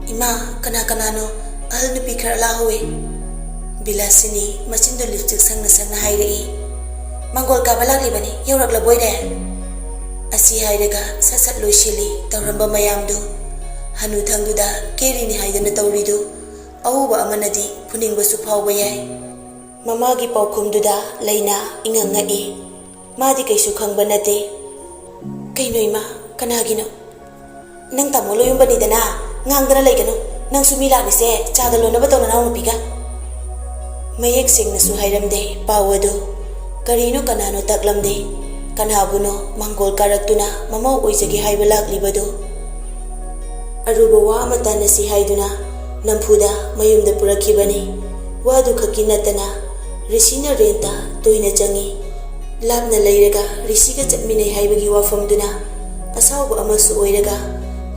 "ꯏꯃꯥ, ꯀꯅꯥ ꯀꯅꯥꯅꯣ ꯑꯍꯜ ꯅꯨꯄꯤ ꯈꯔ ꯂꯥꯛꯍꯧꯋꯦ?" ꯕꯤꯂꯥꯁꯤꯅꯤ ꯃꯆꯤꯟꯗꯨ lipstick ꯁꯪꯅ ꯁꯪꯅ ꯍꯥꯏꯔꯛꯏ, "ꯃꯪꯒꯣꯜ ꯀꯥꯕ ꯂꯥꯛꯂꯤꯕꯅꯤ, ꯌꯧꯔꯛꯂꯕꯣꯏꯔꯦ?" ꯑꯁꯤ ꯍꯥꯏꯔꯒ ꯁꯠ ꯁꯠ ꯂꯣꯏꯁꯤꯜꯂꯤ ꯇꯧꯔꯝꯕ ꯃꯌꯥꯝꯗꯨ꯫ ꯍꯅꯨꯊꯪꯗꯨꯗ ꯀꯦꯔꯤꯅꯤ ꯍꯥꯏꯗꯅ ꯇꯧꯔꯤꯗꯨ ꯑꯎꯕ ꯑꯃꯅꯗꯤ ꯐꯨꯅꯤꯡꯕꯁꯨ ꯐꯥꯎꯕ ꯌꯥꯏ꯫ ꯃꯃꯥꯒꯤ ꯄꯥꯎꯈꯨꯝꯗꯨꯗ ꯂꯩꯅꯥ ꯏꯉꯛ ꯉꯛꯏ꯫ ꯃꯥꯗꯤ ꯀꯩꯁꯨ ꯈꯪꯕ ꯅꯠꯇꯦ꯫ "ꯀꯩꯅꯣ ꯏꯃꯥ, ꯀꯅꯥꯒꯤꯅꯣ?" "ꯅꯪ ꯇꯥꯃꯣ ꯂꯣꯌꯨꯝꯕꯅꯤꯗꯅ, ꯉꯥꯡꯗꯅ ꯂꯩꯒꯅꯨ꯫ ꯅꯪꯁꯨ ꯃꯤ ꯂꯥꯛꯂꯤꯁꯦ ꯆꯥꯒ ꯂꯣꯟꯅꯕ ꯇꯧ ꯅꯅꯥꯎꯅꯨꯄꯤꯒ꯫" ꯃꯌꯦꯛ ꯁꯦꯡꯅꯁꯨ ꯍꯥꯏꯔꯝꯗꯦ ꯄꯥꯎ ꯑꯗꯨ꯫ ꯀꯔꯤꯅꯣ ꯀꯅꯥꯅꯣ ꯇꯥꯛꯂꯝꯗꯦ꯫ ꯀꯅꯥꯕꯨꯅꯣ ꯃꯪꯒꯣꯜ ꯀꯥꯔꯛꯇꯨꯅ ꯃꯃꯧ ꯑꯣꯏꯖꯒꯦ ꯍꯥꯏꯕ ꯂꯥꯛꯂꯤꯕꯗꯨ꯫ ꯑꯔꯨꯕ ꯋꯥ ꯑꯃ ꯇꯥꯟꯅꯁꯤ ꯍꯥꯏꯗꯨꯅ ꯅꯝꯐꯨꯗ ꯃꯌꯨꯝꯗ ꯄꯨꯔꯛꯈꯤꯕꯅꯤ꯫ ꯋꯥꯗꯨ ꯈꯛꯀꯤ ꯅꯠꯇꯅ ꯔꯤꯁꯤꯅ ꯔꯦꯟꯇ ꯇꯣꯏꯅ ꯆꯪꯏ꯫ ꯂꯥꯞꯅ ꯂꯩꯔꯒ ꯔꯤꯁꯤꯒ ꯆꯠꯃꯤꯟꯅꯩ ꯍꯥꯏꯕꯒꯤ ꯋꯥꯐꯝꯗꯨꯅ ꯑꯁꯥꯎꯕ ꯑꯃꯁꯨ ꯑꯣꯏꯔꯒ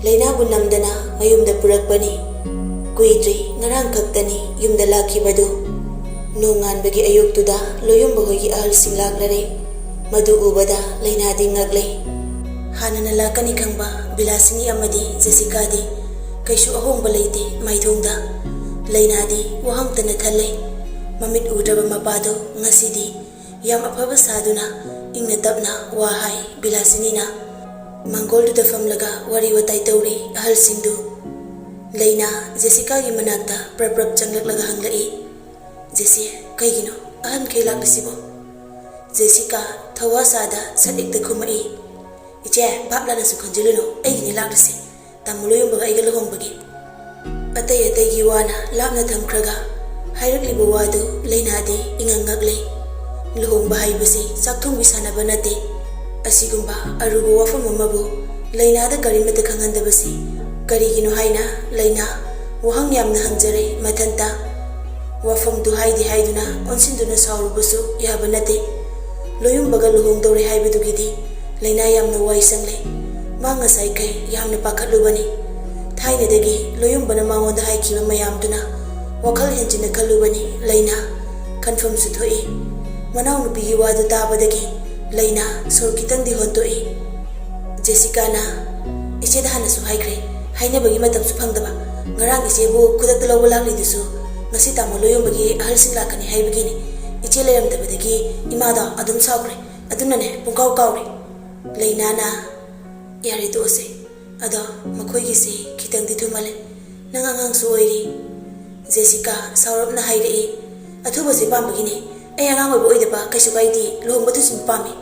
ꯂꯩꯅꯥꯕꯨ ꯅꯝꯗꯅ ꯃꯌꯨꯝꯗ ꯄꯨꯔꯛꯄꯅꯤ꯫ ꯀꯨꯏꯗ꯭ꯔꯤ, ꯉꯔꯥꯡ ꯈꯛꯇꯅꯤ ꯌꯨꯝꯗ ꯂꯥꯛꯈꯤꯕꯗꯨ꯫ ꯅꯣꯡꯉꯥꯟꯕꯒꯤ ꯑꯌꯨꯛꯇꯨꯗ ꯂꯣꯌꯨꯝꯕ ꯍꯣꯏꯒꯤ ꯑꯍꯜꯁꯤꯡ ꯂꯥꯛꯂꯔꯦ꯫ ꯃꯗꯨ ꯎꯕꯗ ꯂꯩꯅꯥꯗꯤ ꯉꯛꯂꯦ꯫ ꯍꯥꯟꯅꯅ ꯂꯥꯛꯀꯅꯤ ꯈꯪꯕ ꯕꯤꯂꯥꯁꯤꯅꯤ ꯑꯃꯗꯤ ꯖꯦꯁꯤꯀꯥꯗꯤ ꯀꯩꯁꯨ ꯑꯍꯣꯡꯕ ꯂꯩꯇꯦ ꯃꯥꯏꯊꯣꯡꯗ꯫ ꯂꯩꯅꯥꯗꯤ ꯋꯥꯍꯪꯇꯅ ꯊꯜꯂꯦ꯫ ꯃꯃꯤꯠ ꯎꯗ꯭ꯔꯕ ꯃꯄꯥꯗꯣ ꯉꯁꯤꯗꯤ ꯌꯥꯝ ꯑꯐꯕ ꯁꯥꯗꯨꯅ ꯏꯪꯅ ꯇꯞꯅ ꯋꯥ ꯍꯥꯏ ꯕꯤꯂꯥꯁꯤꯅꯤꯅ꯫ ꯃꯥꯡꯒꯣꯜꯗꯨꯗ ꯐꯝꯂꯒ ꯋꯥꯔꯤ ꯋꯥꯇꯥꯏ ꯇꯧꯔꯤ ꯑꯍꯜꯁꯤꯡꯗꯨ꯫ ꯂꯩꯅꯥ ꯖꯦꯁꯤꯀꯥꯒꯤ ꯃꯅꯥꯛꯇ ꯄ꯭ꯔꯞ ꯄ꯭ꯔꯞ ꯆꯪꯂꯛꯂꯒ ꯍꯪꯂꯛꯏ, "ꯖꯦꯁꯤ, ꯀꯩꯒꯤꯅꯣ ꯑꯍꯟꯈꯩ ꯂꯥꯛꯂꯤꯁꯤꯕꯣ?" ꯖꯦꯁꯤꯀꯥ ꯊꯧꯋꯥ ꯁꯥꯗ ꯁꯠ ꯍꯦꯛꯇ ꯈꯨꯝꯃꯛꯏ, "ꯏꯆꯦ, ꯚꯥꯞ ꯂꯥꯟꯅꯁꯨ ꯈꯟꯖꯤꯜꯂꯨꯅꯨ, ꯑꯩꯒꯤꯅꯤ ꯂꯥꯛꯂꯤꯁꯦ, ꯇꯥꯃꯣ ꯂꯣꯌꯨꯝꯕꯒ ꯑꯩꯒ ꯂꯨꯍꯣꯡꯕꯒꯤ꯫" ꯑꯇꯩ ꯑꯇꯩꯒꯤ ꯋꯥꯅ ꯂꯥꯞꯅ ꯊꯝꯈ꯭ꯔꯒ ꯍꯥꯏꯔꯛꯂꯤꯕ ꯋꯥꯗꯨ ꯂꯩꯅꯥꯗꯤ ꯏꯉꯛ ꯉꯛꯂꯦ꯫ ꯂꯨꯍꯣꯡꯕ ꯍꯥꯏꯕꯁꯤ ꯆꯥꯛ ꯊꯣꯡꯕꯤ ꯁꯥꯟꯅꯕ ꯅꯠꯇꯦ꯫ ꯑꯁꯤꯒꯨꯝꯕ ꯑꯔꯨꯕ ꯋꯥꯐꯝ ꯑꯃꯕꯨ ꯂꯩꯅꯥꯗ ꯀꯔꯤꯃꯠꯇ ꯈꯪꯍꯟꯗꯕꯁꯤ ꯀꯔꯤꯒꯤꯅꯣ ꯍꯥꯏꯅ ꯂꯩꯅꯥ ꯋꯥꯍꯪ ꯌꯥꯝꯅ ꯍꯪꯖꯔꯦ ꯃꯊꯟꯇ꯫ ꯋꯥꯐꯝꯗꯨ ꯍꯥꯏꯗꯤ ꯍꯥꯏꯗꯨꯅ ꯑꯣꯟꯁꯤꯟꯗꯨꯅ ꯁꯥꯎꯔꯨꯕꯁꯨ ꯌꯥꯕ ꯅꯠꯇꯦ꯫ ꯂꯣꯌꯨꯝꯕꯒ ꯂꯨꯍꯣꯡꯗꯧꯔꯦ ꯍꯥꯏꯕꯗꯨꯒꯤꯗꯤ ꯂꯩꯅꯥ ꯌꯥꯝꯅ ꯋꯥꯏ ꯁꯪꯂꯦ꯫ ꯃꯥ ꯉꯁꯥꯏꯈꯩ ꯌꯥꯝꯅ ꯄꯥꯈꯠꯂꯨꯕꯅꯤ꯫ ꯊꯥꯏꯅꯗꯒꯤ ꯂꯣꯌꯨꯝꯕꯅ ꯃꯉꯣꯟꯗ ꯍꯥꯏꯈꯤꯕ ꯃꯌꯥꯝꯗꯨꯅ ꯋꯥꯈꯜ ꯍꯦꯟꯖꯤꯟꯅ ꯈꯜꯂꯨꯕꯅꯤ ꯂꯩꯅꯥ꯫ ꯈꯟꯐꯝꯁꯨ ꯊꯣꯛꯏ꯫ ꯃꯅꯥꯎꯅꯨꯄꯤꯒꯤ ꯋꯥꯗꯨ ꯇꯥꯕꯗꯒꯤ ꯂꯩꯅꯥ ꯁꯣꯔ ꯈꯤꯇꯪꯗꯤ ꯍꯣꯟꯗꯣꯛꯏ꯫ ꯖꯦꯁꯤꯀꯥꯅ, "ꯏꯆꯦꯗ ꯍꯥꯟꯅꯁꯨ ꯍꯥꯏꯈ꯭ꯔꯦ, ꯍꯥꯏꯅꯕꯒꯤ ꯃꯇꯝꯁꯨ ꯐꯪꯗꯕ꯫ ꯉꯔꯥꯡ ꯏꯆꯦꯕꯨ ꯈꯨꯗꯛꯇ ꯂꯧꯕ ꯂꯥꯛꯂꯤꯗꯨꯁꯨ ꯉꯁꯤ ꯇꯥꯃꯣ ꯂꯣꯌꯨꯝꯕꯒꯤ ꯑꯍꯜꯁꯤꯡ ꯂꯥꯛꯀꯅꯤ ꯍꯥꯏꯕꯒꯤꯅꯤ꯫ ꯏꯆꯦ ꯂꯩꯔꯝꯗꯕꯗꯒꯤ ꯏꯃꯥꯗꯣ ꯑꯗꯨꯝ ꯁꯥꯎꯈ꯭ꯔꯦ꯫ ꯑꯗꯨꯅꯅꯦ, ꯄꯨꯡꯀꯥꯎ ꯀꯥꯎꯔꯦ꯫" ꯂꯩꯅꯥꯅ, "ꯌꯥꯔꯦ, ꯇꯣꯛꯑꯁꯦ꯫ ꯑꯗꯣ ꯃꯈꯣꯏꯒꯤꯁꯤ ꯈꯤꯇꯪꯗꯤ ꯊꯨꯃꯜꯂꯦ꯫ ꯅꯪ ꯑꯉꯥꯡꯁꯨ ꯑꯣꯏꯔꯤ꯫" ꯖꯦꯁꯤꯀꯥ ꯁꯥꯎꯔꯞꯅ ꯍꯥꯏꯔꯛꯏ, "ꯑꯊꯨꯕꯁꯦ ꯄꯥꯝꯕꯒꯤꯅꯦ꯫ ꯑꯩ ꯑꯉꯥꯡ ꯑꯣꯏꯕ ꯑꯣꯏꯗꯕ ꯀꯩꯁꯨ ꯀꯥꯏꯗꯦ, ꯂꯨꯍꯣꯡꯕ ꯊꯨꯖꯤꯟꯕ ꯄꯥꯝꯃꯤ꯫"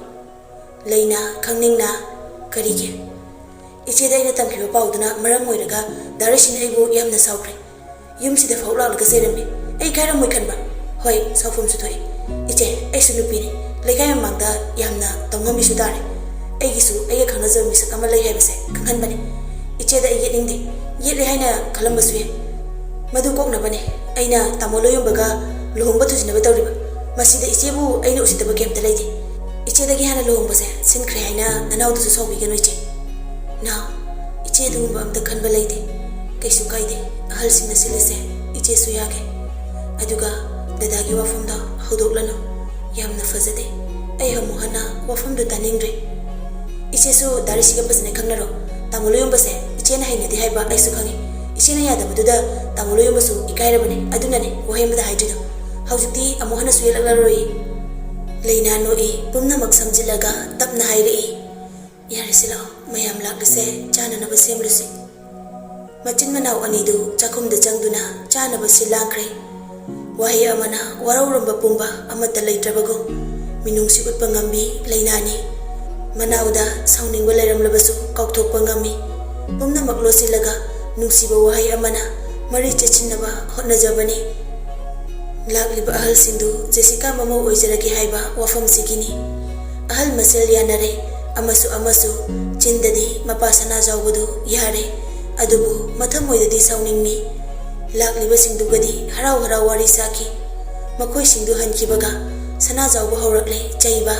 ꯂꯩꯅꯥ ꯈꯪꯅꯤꯡꯅ, "ꯀꯔꯤꯒꯤ?" "ꯏꯆꯦꯗ ꯑꯩꯅ ꯇꯝꯈꯤꯕ ꯄꯥꯎꯗꯨꯅ ꯃꯔꯝ ꯑꯣꯏꯔꯒ ꯗꯥ ꯔꯦꯁꯤꯟ ꯑꯩꯕꯨ ꯌꯥꯝꯅ ꯁꯥꯎꯈ꯭ꯔꯦ꯫ ꯌꯨꯝꯁꯤꯗ ꯐꯥꯎ ꯂꯥꯛꯂꯒ ꯆꯩꯔꯝꯃꯤ꯫ ꯑꯩ ꯏꯀꯥꯏꯔꯝꯃꯣꯏ ꯈꯟꯕ꯭ꯔꯥ? ꯍꯣꯏ, ꯁꯥꯎꯐꯝꯁꯨ ꯊꯣꯛꯏ꯫ ꯏꯆꯦ, ꯑꯩꯁꯨ ꯅꯨꯄꯤꯅꯤ꯫ ꯂꯩꯀꯥꯏ ꯃꯃꯥꯡꯗ ꯌꯥꯝꯅ ꯇꯧꯉꯝꯃꯤꯁꯨ ꯇꯥꯔꯦ꯫ ꯑꯩꯒꯤꯁꯨ ꯑꯩꯒ ꯈꯪꯅꯖꯕ ꯃꯤꯁꯛ ꯑꯃ ꯂꯩ ꯍꯥꯏꯕꯁꯦ ꯈꯪꯍꯟꯕꯅꯤ꯫ ꯏꯆꯦꯗ ꯑꯩ ꯌꯦꯠꯅꯤꯡꯗꯦ꯫ ꯌꯦꯠꯂꯦ ꯍꯥꯏꯅ ꯈꯜꯂꯝꯕꯁꯨ ꯌꯥꯏ꯫ ꯃꯗꯨ ꯀꯣꯛꯅꯕꯅꯦ ꯑꯩꯅ ꯇꯥꯃꯣ ꯂꯣꯌꯨꯝꯕꯒ ꯂꯨꯍꯣꯡꯕ ꯊꯨꯖꯤꯟꯅꯕ ꯇꯧꯔꯤꯕ꯫ ꯃꯁꯤꯗ ꯏꯆꯦꯕꯨ ꯑꯩꯅ ꯎꯁꯤꯠꯇꯕ ꯀꯩꯝꯇ ꯂꯩꯇꯦ꯫ ꯏꯆꯦꯗꯒꯤ ꯍꯥꯟꯅ ꯂꯨꯍꯣꯡꯕꯁꯦ ꯁꯤꯟꯈ꯭ꯔꯦ ꯍꯥꯏꯅ ꯅꯅꯥꯎꯗꯨꯁꯨ ꯁꯥꯎꯕꯤꯒꯅꯨ ꯏꯆꯦ꯫" "ꯅꯥꯎ, ꯏꯆꯦ ꯑꯗꯨꯒꯨꯝꯕ ꯑꯝꯇ ꯈꯟꯕ ꯂꯩꯇꯦ꯫ ꯀꯩꯁꯨ ꯀꯥꯏꯗꯦ, ꯑꯍꯜꯁꯤꯡꯅ ꯁꯤꯜꯂꯤꯁꯦ ꯏꯆꯦꯁꯨ ꯌꯥꯒꯦ꯫ ꯑꯗꯨꯒ ꯗꯗꯥꯒꯤ ꯋꯥꯐꯝꯗꯣ ꯍꯧꯗꯣꯛꯂꯅꯨ꯫ ꯌꯥꯝꯅ ꯐꯖꯗꯦ꯫ ꯑꯩ ꯑꯃꯨꯛ ꯍꯟꯅ ꯋꯥꯐꯝꯗꯨ ꯇꯥꯅꯤꯡꯗ꯭ꯔꯦ꯫" ꯏꯆꯦꯁꯨ ꯗꯥ ꯔꯤꯁꯤꯒ ꯐꯖꯅ ꯈꯪꯅꯔꯣ꯫ ꯇꯥꯃꯣ ꯂꯣꯏꯌꯣꯝꯕꯁꯦ ꯏꯆꯦꯅ ꯍꯩꯅꯗꯦ ꯍꯥꯏꯕ ꯑꯩꯁꯨ ꯈꯪꯉꯤ꯫ ꯏꯆꯦꯅ ꯌꯥꯗꯕꯗꯨꯗ ꯇꯥꯃꯣ ꯂꯣꯏꯌꯣꯝꯕꯁꯨ ꯏꯀꯥꯏꯔꯕꯅꯦ, ꯑꯗꯨꯅꯅꯦ ꯋꯥꯍꯩ ꯑꯃꯗ ꯍꯥꯏꯗ꯭ꯔꯤꯗꯣ꯫ ꯍꯧꯖꯤꯛꯇꯤ ꯑꯃꯨꯛ ꯍꯟꯅꯁꯨ ꯌꯦꯠꯂꯛꯂꯔꯣꯏ꯫ ꯂꯩꯅꯥ ꯅꯣꯛꯏ, ꯄꯨꯝꯅꯃꯛ ꯁꯝꯖꯤꯜꯂꯒ ꯇꯞꯅ ꯍꯥꯏꯔꯛꯏ, "ꯌꯥꯔꯦꯁꯦ, ꯂꯥꯛꯑꯣ, ꯃꯌꯥꯝ ꯂꯥꯛꯂꯤꯁꯦ ꯆꯥꯅꯅꯕ ꯁꯦꯝꯂꯨꯁꯤ"꯫ ꯃꯆꯤꯟ ꯃꯅꯥꯎ ꯑꯅꯤꯗꯨ ꯆꯥꯛꯈꯨꯝꯗ ꯆꯪꯗꯨꯅ ꯆꯥꯅꯕ ꯁꯤꯜ ꯂꯥꯡꯈ꯭ꯔꯦ꯫ ꯋꯥꯍꯩ ꯑꯃꯅ ꯋꯥꯔꯧꯔꯝꯕ ꯄꯨꯝꯕ ꯑꯃꯠꯇ ꯂꯩꯇ꯭ꯔꯕꯒꯨꯝ ꯃꯤꯅꯨꯡꯁꯤ ꯎꯠꯄ ꯉꯝꯕꯤ ꯂꯩꯅꯥꯅꯤ꯫ ꯃꯅꯥꯎꯗ ꯁꯥꯎꯅꯤꯡꯕ ꯂꯩꯔꯝꯂꯕꯁꯨ ꯀꯥꯎꯊꯣꯛꯄ ꯉꯝꯃꯤ꯫ ꯄꯨꯝꯅꯃꯛ ꯂꯣꯠꯁꯤꯜꯂꯒ ꯅꯨꯡꯁꯤꯕ ꯋꯥꯍꯩ ꯑꯃꯅ ꯃꯔꯤ ꯆꯦꯠꯁꯤꯟꯅꯕ ꯍꯣꯠꯅꯖꯕꯅꯤ꯫ ꯂꯥꯛꯂꯤꯕ ꯑꯍꯜꯁꯤꯡꯗꯨ ꯖꯦꯁꯤꯀꯥ ꯃꯃꯧ ꯑꯣꯏꯖꯔꯒꯦ ꯍꯥꯏꯕ ꯋꯥꯐꯝꯁꯤꯒꯤꯅꯤ꯫ ꯑꯍꯜ ꯃꯁꯦꯜ ꯌꯥꯅꯔꯦ, ꯑꯃꯁꯨ ꯑꯃꯁꯨ ꯆꯤꯟꯗꯗꯤ ꯃꯄꯥ ꯁꯅꯥꯖꯥꯎꯕꯗꯨ ꯌꯥꯔꯦ, ꯑꯗꯨꯕꯨ ꯃꯊꯃꯣꯏꯗꯗꯤ ꯁꯥꯎꯅꯤꯡꯂꯤ꯫ ꯂꯥꯛꯂꯤꯕꯁꯤꯡꯗꯨꯒꯗꯤ ꯍꯔꯥꯎ ꯍꯔꯥꯎ ꯋꯥꯔꯤ ꯁꯥꯈꯤ꯫ ꯃꯈꯣꯏꯁꯤꯡꯗꯨ ꯍꯟꯈꯤꯕꯒ ꯁꯅꯥꯖꯥꯎꯕ ꯍꯧꯔꯛꯂꯦ ꯆꯩꯕ꯫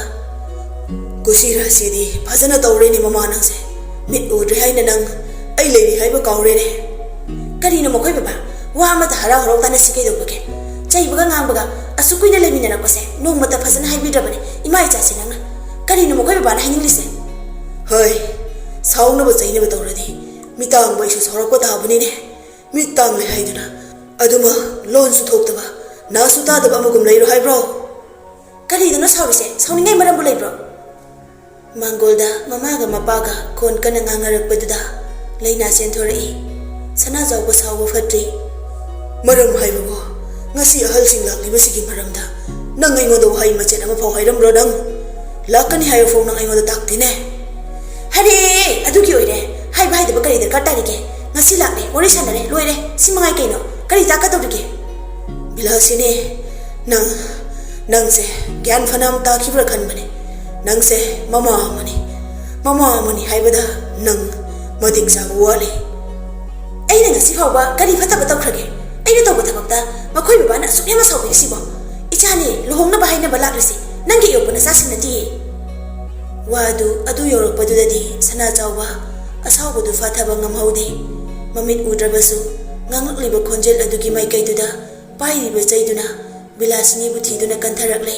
"ꯀꯨꯁꯤꯔꯥꯁꯤꯗꯤ ꯐꯖꯅ ꯇꯧꯔꯦꯅꯦ ꯃꯃꯥ ꯅꯪꯁꯦ꯫ ꯃꯤꯠ ꯎꯗ꯭ꯔꯦ ꯍꯥꯏꯅ ꯅꯪ ꯑꯩ ꯂꯩꯔꯤ ꯍꯥꯏꯕ ꯀꯥꯎꯔꯦꯅꯦ"꯫ "ꯀꯔꯤꯅꯣ ꯃꯈꯣꯏ ꯕꯕꯥ? ꯋꯥ ꯑꯃꯇ ꯍꯔꯥꯎ ꯍꯔꯥꯎ ꯇꯥꯅꯁꯤ ꯀꯩꯗꯧꯕꯒꯦ? ꯆꯩꯕꯒ ꯉꯥꯡꯕꯒ ꯑꯁꯨꯛ ꯀꯨꯏꯅ ꯂꯩꯃꯤꯟꯅꯔꯛꯄꯁꯦ ꯅꯣꯡꯃꯇ ꯐꯖꯅ ꯍꯥꯏꯕꯤꯗ꯭ꯔꯕꯅꯦ ꯏꯃꯥ ꯏꯆꯥꯁꯦ ꯅꯪꯅ꯫ ꯀꯔꯤꯅꯣ ꯃꯈꯣꯏ ꯕꯕꯥꯅ ꯍꯥꯏꯅꯤꯡꯂꯤꯁꯦ?" "ꯍꯣꯏ, ꯁꯥꯎꯅꯕ ꯆꯩꯅꯕ ꯇꯧꯔꯗꯤ ꯃꯤꯇꯥꯡꯕ ꯑꯩꯁꯨ ꯁꯥꯎꯔꯛꯄ ꯇꯥꯕꯅꯤꯅꯦ꯫ ꯃꯤꯠ ꯇꯥꯡꯂꯦ ꯍꯥꯏꯗꯨꯅ ꯑꯗꯨꯃ ꯂꯣꯟꯁꯨ ꯊꯣꯛꯇꯕ, ꯅꯥꯁꯨ ꯇꯥꯗꯕ ꯑꯃꯒꯨꯝ ꯂꯩꯔꯣ ꯍꯥꯏꯕ꯭ꯔꯣ?" "ꯀꯔꯤꯗꯅꯣ ꯁꯥꯎꯔꯤꯁꯦ? ꯁꯥꯎꯅꯤꯡꯉꯥꯏ ꯃꯔꯝꯕꯨ ꯂꯩꯕ꯭ꯔꯣ?" ꯃꯥꯡꯒꯣꯜꯗ ꯃꯃꯥꯒ ꯃꯄꯥꯒ ꯈꯣꯟ ꯀꯟꯅ ꯉꯥꯡꯅꯔꯛꯄꯗꯨꯗ ꯂꯩꯅꯥ ꯆꯦꯟꯊꯣꯔꯛꯏ꯫ ꯁꯅꯥꯖꯥꯎꯕ ꯁꯥꯎꯕ ꯐꯠꯇ꯭ꯔꯤ꯫ "ꯃꯔꯝ ꯍꯥꯏꯕꯕꯨ, ꯉꯁꯤ ꯑꯍꯜꯁꯤꯡ ꯂꯥꯛꯂꯤꯕꯁꯤꯒꯤ ꯃꯔꯝꯗ ꯅꯪ ꯑꯩꯉꯣꯟꯗ ꯋꯥꯍꯩ ꯃꯆꯦꯠ ꯑꯃꯐꯥꯎ ꯍꯥꯏꯔꯝꯕ꯭ꯔꯣ ꯅꯪ? ꯂꯥꯛꯀꯅꯤ ꯍꯥꯏꯕ ꯐꯥꯎ ꯅꯪ ꯑꯩꯉꯣꯟꯗ ꯇꯥꯛꯇꯦꯅꯦ?" "ꯍꯥꯏꯔꯦ, ꯑꯗꯨꯒꯤ ꯑꯣꯏꯔꯦ꯫ ꯍꯥꯏꯕ ꯍꯥꯏꯗꯕ ꯀꯔꯤ ꯗꯔꯀꯥꯔ ꯇꯥꯔꯤꯒꯦ? ꯉꯁꯤ ꯂꯥꯛꯂꯦ, ꯋꯥꯔꯤ ꯁꯥꯟꯅꯔꯦ, ꯂꯣꯏꯔꯦ꯫ ꯁꯤ ꯃꯉꯥꯏ ꯀꯩꯅꯣ? ꯀꯔꯤ ꯇꯥꯛꯀꯗꯧꯔꯤꯒꯦ?" "ꯕꯤꯂꯥꯁꯤꯅꯤ, ꯅꯪ, ꯅꯪꯁꯦ ꯒ꯭ꯌꯥꯟ ꯐꯅꯌꯥꯝ ꯇꯥꯈꯤꯕ꯭ꯔꯥ ꯈꯟꯕꯅꯦ꯫ ꯅꯪꯁꯦ ꯃꯃꯥ ꯑꯃꯅꯤ, ꯃꯃꯥ ꯑꯃꯅꯤ ꯍꯥꯏꯕꯗ ꯅꯪ ꯃꯇꯤꯛ ꯆꯥꯕ ꯋꯥꯠꯂꯤ꯫" "ꯑꯩꯅ ꯉꯁꯤ ꯐꯥꯎꯕ ꯀꯔꯤ ꯐꯠꯇꯕ ꯇꯧꯈ꯭ꯔꯒꯦ? ꯑꯩꯅ ꯇꯧꯕ ꯊꯕꯛꯇ ꯃꯈꯣꯏ ꯕꯕꯥꯅ ꯑꯁꯨꯛ ꯌꯥꯝꯅ ꯁꯥꯎꯕꯤꯔꯤꯁꯤꯕꯣ? ꯏꯆꯥꯅꯤ ꯂꯨꯍꯣꯡꯅꯕ ꯍꯥꯏꯅꯕ ꯂꯥꯛꯂꯤꯁꯤ ꯅꯪꯒꯤ ꯑꯌꯣꯛꯄ ꯅꯆꯥꯁꯤꯡ ꯅꯠꯇꯤꯌꯦ꯫" ꯋꯥꯗꯨ ꯑꯗꯨ ꯌꯧꯔꯛꯄꯗꯨꯗꯗꯤ ꯁꯅꯥꯆꯥꯎꯕ ꯑꯁꯥꯎꯕꯗꯨ ꯐꯥꯊꯕ ꯉꯝꯍꯧꯗꯦ꯫ ꯃꯃꯤꯠ ꯎꯗ꯭ꯔꯕꯁꯨ ꯉꯥꯡꯂꯛꯂꯤꯕ ꯈꯣꯟꯖꯦꯜ ꯑꯗꯨꯒꯤ ꯃꯥꯏꯀꯩꯗꯨꯗ ꯄꯥꯏꯔꯤꯕ ꯆꯩꯗꯨꯅ ꯕꯤꯂꯥꯁꯤꯅꯤꯕꯨ ꯊꯤꯗꯨꯅ ꯀꯟꯊꯔꯛꯂꯦ꯫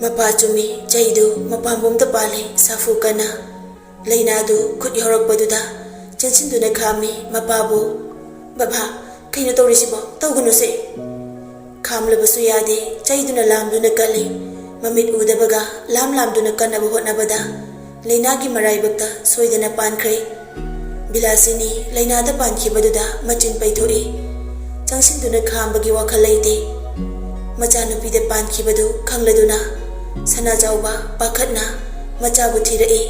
ꯃꯄꯥ ꯆꯨꯝꯃꯤ, ꯆꯩꯗꯨ ꯃꯄꯥꯝꯕꯣꯝꯗ ꯄꯥꯜꯂꯦ, ꯁꯥꯐꯨ ꯀꯟꯅ꯫ ꯂꯩꯅꯥꯗꯨ ꯈꯨꯠ ꯌꯧꯔꯛꯄꯗꯨꯗ ꯆꯦꯟꯁꯤꯟꯗꯨꯅ ꯈꯥꯝꯃꯤ ꯃꯄꯥꯕꯨ꯫ "ꯕꯕꯥ, ꯀꯩꯅꯣ ꯇꯧꯔꯤꯁꯤꯕꯣ? ꯇꯧꯒꯅꯨꯁꯦ!" ꯈꯥꯝꯂꯕꯁꯨ ꯌꯥꯗꯦ, ꯆꯩꯗꯨꯅ ꯂꯥꯝꯗꯨꯅ ꯀꯜꯂꯤ꯫ ꯃꯃꯤꯠ ꯎꯗꯕꯒ ꯂꯥꯝ ꯂꯥꯝꯗꯨꯅ ꯀꯟꯅꯕ ꯍꯣꯠꯅꯕꯗ ꯂꯩꯅꯥꯒꯤ ꯃꯔꯥꯏꯕꯛꯇ ꯁꯣꯏꯗꯅ ꯄꯥꯟꯈ꯭ꯔꯦ꯫ ꯕꯤꯂꯥꯁꯤꯅꯤ ꯂꯩꯅꯥꯗ ꯄꯥꯟꯈꯤꯕꯗꯨꯗ ꯃꯆꯤꯟ ꯄꯩꯊꯣꯛꯏ꯫ ꯆꯪꯁꯤꯟꯗꯨꯅ ꯈꯥꯝꯕꯒꯤ ꯋꯥꯈꯜ ꯂꯩꯇꯦ꯫ ꯃꯆꯥꯅꯨꯄꯤꯗ ꯄꯥꯟꯈꯤꯕꯗꯨ ꯈꯪꯂꯗꯨꯅ ꯁꯅꯥꯖꯥꯎꯕ ꯄꯥꯈꯠꯅ ꯃꯆꯥꯕꯨ ꯊꯤꯔꯛꯏ꯫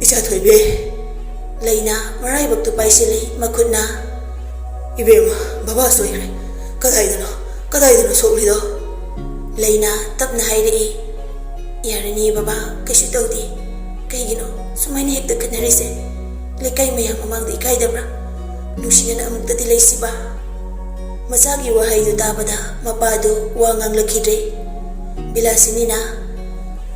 "ꯏꯆꯥ ꯊꯣꯏꯕꯤ!" ꯂꯩꯅꯥ ꯃꯔꯥꯏꯕꯛꯇꯨ ꯄꯥꯏꯁꯤꯜꯂꯤ ꯃꯈꯨꯠꯅ꯫ "ꯏꯕꯦꯝꯃ, ꯕꯕꯥ ꯁꯣꯏꯈ꯭ꯔꯦ꯫ ꯀꯗꯥꯏꯗꯅꯣ, ꯀꯗꯥꯏꯗꯅꯣ ꯁꯣꯛꯂꯤꯗꯣ?" ꯂꯩꯅꯥ ꯇꯞꯅ ꯍꯥꯏꯔꯛꯏ꯫ "ꯌꯥꯔꯅꯤ ꯕꯕꯥ, ꯀꯩꯁꯨ ꯇꯧꯗꯦ꯫ ꯀꯩꯒꯤꯅꯣ ꯁꯨꯃꯥꯏꯅ ꯍꯦꯛꯇ ꯈꯠꯅꯔꯤꯁꯦ? ꯂꯩꯀꯥꯏ ꯃꯌꯥꯝ ꯃꯃꯥꯡꯗ ꯏꯀꯥꯏꯗꯕ꯭ꯔꯥ? ꯅꯨꯡꯁꯤꯅꯅ ꯑꯃꯨꯛꯇꯗꯤ ꯂꯩꯁꯤꯕ?" ꯃꯆꯥꯒꯤ ꯋꯥꯍꯩꯗꯨ ꯇꯥꯕꯗ ꯃꯄꯥꯗꯨ ꯋꯥ ꯉꯥꯡꯂꯛꯈꯤꯗ꯭ꯔꯦ꯫ ꯕꯤꯂꯥꯁꯤꯅꯤꯅ,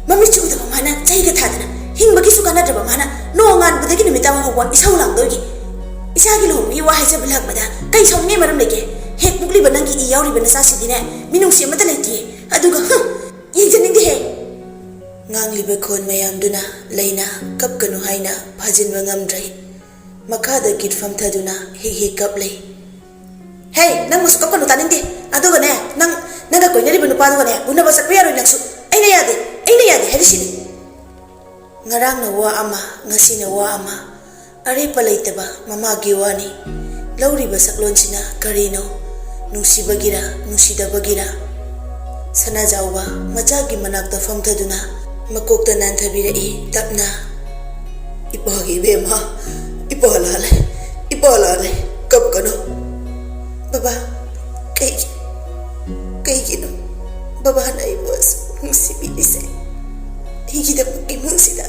"ꯃꯃꯤꯠꯁꯨ ꯎꯗꯕ ꯃꯥꯅ ꯆꯍꯤꯒ ꯊꯥꯗꯅ ꯍꯤꯡꯕꯒꯤꯁꯨ ꯀꯥꯟꯅꯗ꯭ꯔꯕ ꯃꯥꯅ ꯅꯣꯡꯉꯥꯟꯕꯗꯒꯤ ꯅꯨꯃꯤꯠ ꯇꯥꯕ ꯐꯥꯎꯕ ꯏꯁꯧ ꯂꯥꯡꯗꯧꯔꯤ꯫ ꯏꯆꯥꯒꯤ ꯂꯨꯍꯣꯡꯕꯒꯤ ꯋꯥ ꯍꯥꯏꯖꯕ ꯂꯥꯛꯄꯗ ꯀꯩ ꯁꯥꯎꯅꯤꯡꯉꯥꯏ ꯃꯔꯝ ꯂꯩꯒꯦ? ꯍꯦꯛ ꯄꯣꯛꯂꯤꯕ ꯅꯪꯒꯤ ꯏ ꯌꯥꯎꯔꯤꯕ ꯅꯆꯥꯁꯤꯗꯤꯅꯦ ꯃꯤꯅꯨꯡꯁꯤ ꯑꯃꯠꯇ ꯂꯩꯇꯦ꯫ ꯑꯗꯨꯒ, ꯍꯨꯝ, ꯌꯦꯡꯖꯅꯤꯡꯗꯦꯍꯦ!" ꯉꯥꯡꯂꯤꯕ ꯈꯣꯟ ꯃꯌꯥꯝꯗꯨꯅ ꯂꯩꯅꯥ ꯀꯞꯀꯅꯨ ꯍꯥꯏꯅ ꯐꯥꯖꯤꯟꯕ ꯉꯝꯗ꯭ꯔꯦ꯫ ꯃꯈꯥꯗ ꯀꯤꯠ ꯐꯝꯊꯗꯨꯅ ꯍꯤꯛ ꯍꯤꯛ ꯀꯞꯂꯦ꯫ "ꯍꯦ, ꯅꯪ ꯃꯁꯨ ꯀꯞꯀꯅꯨ, ꯇꯥꯅꯤꯡꯗꯦ꯫ ꯑꯗꯨꯒꯅꯦ, ꯅꯪ, ꯅꯪꯒ ꯀꯣꯏꯅꯔꯤꯕ ꯅꯨꯄꯥꯗꯨꯒꯅꯦ ꯎꯅꯕ ꯆꯠꯄ ꯌꯥꯔꯣꯏ ꯅꯪꯁꯨ꯫ ꯑꯩꯅ ꯌꯥꯗꯦ, ꯑꯩꯅ ꯌꯥꯗꯦ ꯍꯥꯏꯔꯤꯁꯤꯅꯤ꯫" ꯉꯔꯥꯡꯅ ꯋꯥ ꯑꯃ, ꯉꯁꯤꯅ ꯋꯥ ꯑꯃ, ꯑꯔꯦꯞꯄ ꯂꯩꯇꯕ ꯃꯃꯥꯒꯤ ꯋꯥꯅꯤ꯫ ꯂꯧꯔꯤꯕ ꯁꯛꯂꯣꯟꯁꯤꯅ ꯀꯔꯤꯅꯣ? ꯅꯨꯡꯁꯤꯕꯒꯤꯔ, ꯅꯨꯡꯁꯤꯗꯕꯒꯤꯔ? ꯁꯅꯥꯖꯥꯎꯕ ꯃꯆꯥꯒꯤ ꯃꯅꯥꯛꯇ ꯐꯝꯊꯗꯨꯅ ꯃꯀꯣꯛꯇ ꯅꯥꯟꯊꯕꯤꯔꯛꯏ ꯇꯞꯅ꯫ "ꯏꯄꯥꯒꯤ ꯏꯕꯦꯝꯃ, ꯏꯄꯥ ꯂꯥꯜꯂꯦ, ꯏꯄꯥ ꯂꯥꯜꯂꯦ, ꯀꯞꯀꯅꯨ꯫" "ꯕꯕꯥ, ꯀꯩꯒꯤ, ꯀꯩꯒꯤꯅꯣ ꯕꯕꯥꯅ ꯑꯩꯕꯨ ꯑꯁꯨꯛ ꯅꯨꯡꯁꯤꯕꯤꯔꯤꯁꯦ? ꯑꯩꯒꯤꯗꯃꯛ ꯏꯃꯨꯡꯁꯤꯗ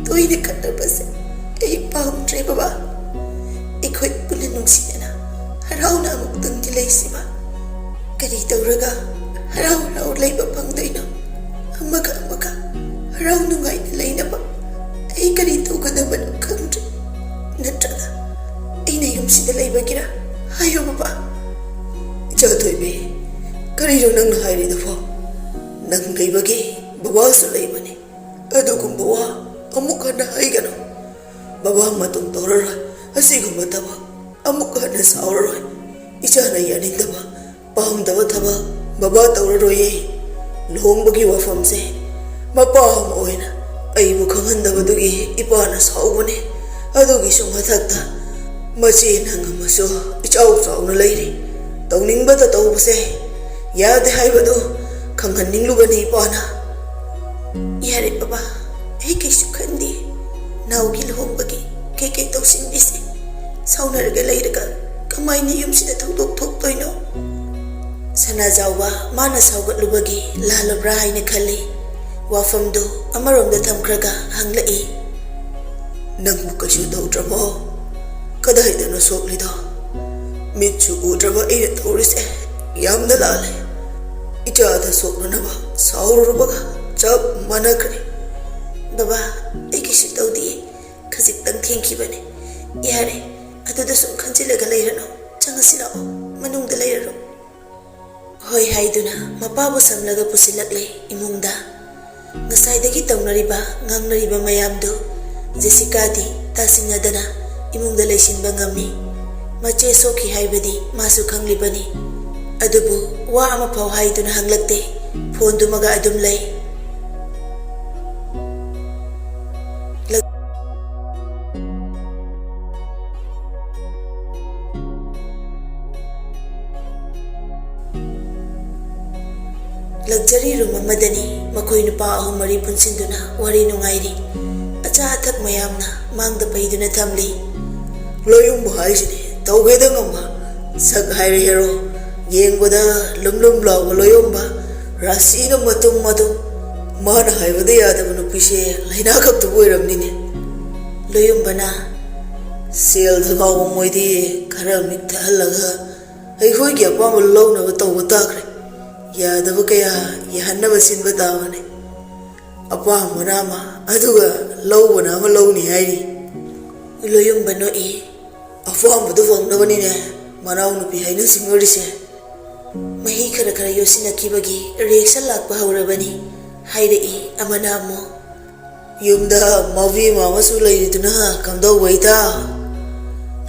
ꯇꯣꯏꯅ ꯈꯠꯅꯕꯁꯦ ꯑꯩ ꯄꯥꯝꯗ꯭ꯔꯦ ꯕꯕꯥ꯫ ꯑꯩꯈꯣꯏ ꯄꯨꯟꯅ ꯅꯨꯡꯁꯤꯅꯅ ꯍꯔꯥꯎꯅ ꯑꯃꯨꯛꯇꯪꯗꯤ ꯂꯩꯁꯤꯕ꯫ ꯀꯔꯤ ꯇꯧꯔꯒ ꯍꯔꯥꯎ ꯍꯔꯥꯎ ꯂꯩꯕ ꯐꯪꯗꯣꯏꯅꯣ? ꯑꯃꯒ ꯑꯃꯒ ꯍꯔꯥꯎ ꯅꯨꯡꯉꯥꯏꯅ ꯂꯩꯅꯕ ꯑꯩ ꯀꯔꯤ ꯇꯧꯒꯗꯕꯅꯣ ꯈꯪꯗ꯭ꯔꯦ꯫ ꯅꯠꯇ꯭ꯔꯒ ꯑꯩꯅ ꯌꯨꯝꯁꯤꯗ ꯂꯩꯕꯒꯤꯔ? ꯍꯥꯏꯌꯨ ꯕꯕꯥ꯫" "ꯏꯆꯥ ꯊꯣꯏꯕꯤ, ꯀꯔꯤꯅꯣ ꯅꯪꯅ ꯍꯥꯏꯔꯤꯗꯨꯕꯣ? ꯅꯪ ꯂꯩꯕꯒꯤ ꯕꯕꯥꯁꯨ ꯂꯩꯕꯅꯤ꯫ ꯑꯗꯨꯒꯨꯝꯕ ꯋꯥ ꯑꯃꯨꯛ ꯍꯟꯅ ꯍꯥꯏꯒꯅꯨ꯫ ꯕꯕꯥ ꯃꯇꯨꯡ ꯇꯧꯔꯔꯣꯏ꯫ ꯑꯁꯤꯒꯨꯝꯕ ꯊꯕꯛ ꯑꯃꯨꯛ ꯍꯟꯅ ꯁꯥꯎꯔꯔꯣꯏ꯫ ꯏꯆꯥꯅ ꯌꯥꯅꯤꯡꯗꯕ, ꯄꯥꯝꯗꯕ ꯊꯕꯛ ꯕꯕꯥ ꯇꯧꯔꯔꯣꯏꯌꯦ꯫ ꯂꯨꯍꯣꯡꯕꯒꯤ ꯋꯥꯐꯝꯁꯦ ꯃꯄꯥ ꯑꯃ ꯑꯣꯏꯅ ꯑꯩꯕꯨ ꯈꯪꯍꯟꯗꯕꯗꯨꯒꯤ ꯏꯄꯥꯅ ꯁꯥꯎꯕꯅꯦ꯫ ꯑꯗꯨꯒꯤꯁꯨ ꯃꯊꯛꯇ ꯃꯆꯦ ꯅꯪ ꯑꯃꯁꯨ ꯏꯆꯥꯎ ꯆꯥꯎꯅ ꯂꯩꯔꯤ꯫ ꯇꯧꯅꯤꯡꯕꯇ ꯇꯧꯕꯁꯦ ꯌꯥꯗꯦ ꯍꯥꯏꯕꯗꯨ ꯈꯪꯍꯟꯅꯤꯡꯂꯨꯕꯅꯤ ꯏꯄꯥꯅ꯫ ꯌꯥꯔꯦ ꯕꯕꯥ, ꯑꯩ ꯀꯩꯁꯨ ꯈꯟꯗꯦ꯫ ꯅꯥꯎꯒꯤ ꯂꯨꯍꯣꯡꯕꯒꯤ ꯀꯩꯀꯩ ꯇꯧꯁꯤꯟꯈꯤꯁꯦ꯫ ꯁꯥꯎꯅꯔꯒ ꯂꯩꯔꯒ ꯀꯃꯥꯏꯅ ꯌꯨꯝꯁꯤꯗ ꯊꯧꯗꯣꯛ ꯊꯣꯛꯇꯣꯏꯅꯣ? ꯁꯅꯥꯖꯥꯎꯕ ꯃꯥꯅ ꯁꯥꯎꯒꯠꯂꯨꯕꯒꯤ ꯂꯥꯜꯂꯕ꯭ꯔꯥ ꯍꯥꯏꯅ ꯈꯜꯂꯤ꯫ ꯋꯥꯐꯝꯗꯨ ꯑꯃꯔꯣꯝꯗ ꯊꯝꯈ꯭ꯔꯒ ꯍꯪꯂꯛꯏ꯫ ꯅꯪꯕꯨ ꯀꯩꯁꯨ ꯇꯧꯗ꯭ꯔꯕꯣ? ꯀꯗꯥꯏꯗꯅꯣ ꯁꯣꯛꯂꯤꯗꯣ? ꯃꯤꯠꯁꯨ ꯎꯗ꯭ꯔꯕ ꯑꯩꯅ ꯇꯧꯔꯤꯁꯦ ꯌꯥꯝꯅ ꯂꯥꯜꯂꯦ꯫ ꯏꯆꯥꯗ ꯁꯣꯛꯅꯅꯕ ꯁꯥꯎꯔꯨꯔꯕꯒ ꯆꯞ ꯃꯥꯟꯅꯈ꯭ꯔꯦ꯫ ꯕꯕꯥ, ꯑꯩ ꯀꯩꯁꯨ ꯇꯧꯗꯤꯌꯦ꯫ ꯈꯖꯤꯛꯇꯪ ꯊꯦꯡꯈꯤꯕꯅꯦ꯫ ꯌꯥꯔꯦ, ꯑꯗꯨꯗ ꯁꯨꯝ ꯈꯟꯖꯤꯜꯂꯒ ꯂꯩꯔꯅꯨ꯫ ꯆꯪꯉꯁꯤ ꯂꯥꯛꯑꯣ, ꯃꯅꯨꯡꯗ ꯂꯩꯔꯔꯣ꯫ ꯍꯣꯏ ꯍꯥꯏꯗꯨꯅ ꯃꯄꯥꯕꯨ ꯁꯝꯂꯒ ꯄꯨꯁꯤꯜꯂꯛꯂꯦ ꯏꯃꯨꯡꯗ꯫ ꯉꯁꯥꯏꯗꯒꯤ ꯇꯧꯅꯔꯤꯕ, ꯉꯥꯡꯅꯔꯤꯕ ꯃꯌꯥꯝꯗꯨ ꯖꯦꯁꯤꯀꯥꯗꯤ ꯇꯥꯁꯤꯟꯅꯗꯅ ꯏꯃꯨꯡꯗ ꯂꯩꯁꯤꯟꯕ ꯉꯝꯃꯤ꯫ ꯃꯆꯦ ꯁꯣꯛꯈꯤ ꯍꯥꯏꯕꯗꯤ ꯃꯥꯁꯨ ꯈꯪꯂꯤꯕꯅꯤ꯫ ꯑꯗꯨꯕꯨ ꯋꯥ ꯑꯃꯐꯥꯎ ꯍꯥꯏꯗꯨꯅ ꯍꯪꯂꯛꯇꯦ꯫ ꯐꯣꯟꯗꯨꯃꯒ ꯑꯗꯨꯝ ꯂꯩ꯫ ꯂꯛꯖꯔꯤ ꯔꯨꯝ ꯑꯃꯗꯅꯤ ꯃꯈꯣꯏ ꯅꯨꯄꯥ ꯑꯍꯨꯝ ꯃꯔꯤ ꯄꯨꯟꯁꯤꯟꯗꯨꯅ ꯋꯥꯔꯤ ꯅꯨꯡꯉꯥꯏꯔꯤ꯫ ꯑꯆꯥ ꯑꯊꯛ ꯃꯌꯥꯝꯅ ꯃꯥꯡꯗ ꯄꯩꯗꯨꯅ ꯊꯝꯂꯤ꯫ ꯂꯣꯌꯨꯝꯕ ꯍꯥꯏꯁꯤꯗꯤ ꯇꯧꯒꯦꯗ ꯉꯝꯕ, ꯁꯛ ꯍꯥꯏꯔꯦ ꯍꯦꯔꯣ, ꯌꯦꯡꯕꯗ ꯂꯨꯝ ꯂꯨꯝ ꯂꯥꯎꯕ ꯂꯣꯌꯨꯝꯕ, ꯔꯥꯁꯤꯅ ꯃꯇꯨꯝ ꯃꯇꯨꯝ꯫ ꯃꯥꯅ ꯍꯥꯏꯕꯗ ꯌꯥꯗꯕ ꯅꯨꯄꯤꯁꯦ ꯂꯥꯏꯅꯥ ꯈꯛꯇꯕꯨ ꯑꯣꯏꯔꯝꯅꯤꯅꯦ꯫ ꯂꯣꯌꯨꯝꯕꯅ, ꯁꯦꯜꯗ ꯉꯥꯎꯕ ꯃꯣꯏꯗꯤ ꯈꯔ ꯃꯤꯛ ꯊꯛꯍꯜꯂꯒ ꯑꯩꯈꯣꯏꯒꯤ ꯑꯄꯥꯝꯕ ꯂꯧꯅꯕ ꯇꯧꯕ ꯇꯥꯈ꯭ꯔꯦ꯫ ꯌꯥꯗꯕ ꯀꯌꯥ ꯌꯥꯍꯟꯅꯕ ꯁꯤꯟꯕ ꯇꯥꯕꯅꯤ꯫ ꯑꯄꯥꯝꯕꯅ ꯑꯃ, ꯑꯗꯨꯒ ꯂꯧꯕꯅ ꯑꯃ ꯂꯧꯅꯤ ꯍꯥꯏꯔꯤ꯫ ꯂꯣꯌꯨꯝꯕ ꯅꯣꯛꯏ꯫ ꯑꯄꯥꯝꯕꯗꯨ ꯐꯪꯅꯕꯅꯤꯅꯦ ꯃꯅꯥꯎꯅꯨꯄꯤ ꯍꯥꯏꯅ ꯆꯤꯡꯅꯔꯤꯁꯦ꯫ ꯃꯍꯤ ꯈꯔ ꯈꯔ ꯌꯣꯠꯁꯤꯟꯅꯈꯤꯕꯒꯤ ꯔꯤꯌꯦꯛꯁꯟ ꯂꯥꯛꯄ ꯍꯧꯔꯕꯅꯤ꯫ ꯍꯥꯏꯔꯛꯏ ꯑꯃꯅ ꯑꯃꯨꯛ꯫ ꯌꯨꯝꯗ ꯃꯧꯕꯤ ꯑꯃꯁꯨ ꯂꯩꯔꯤꯗꯨꯅ ꯀꯝꯗꯧꯕ, ꯏꯇꯥꯎ?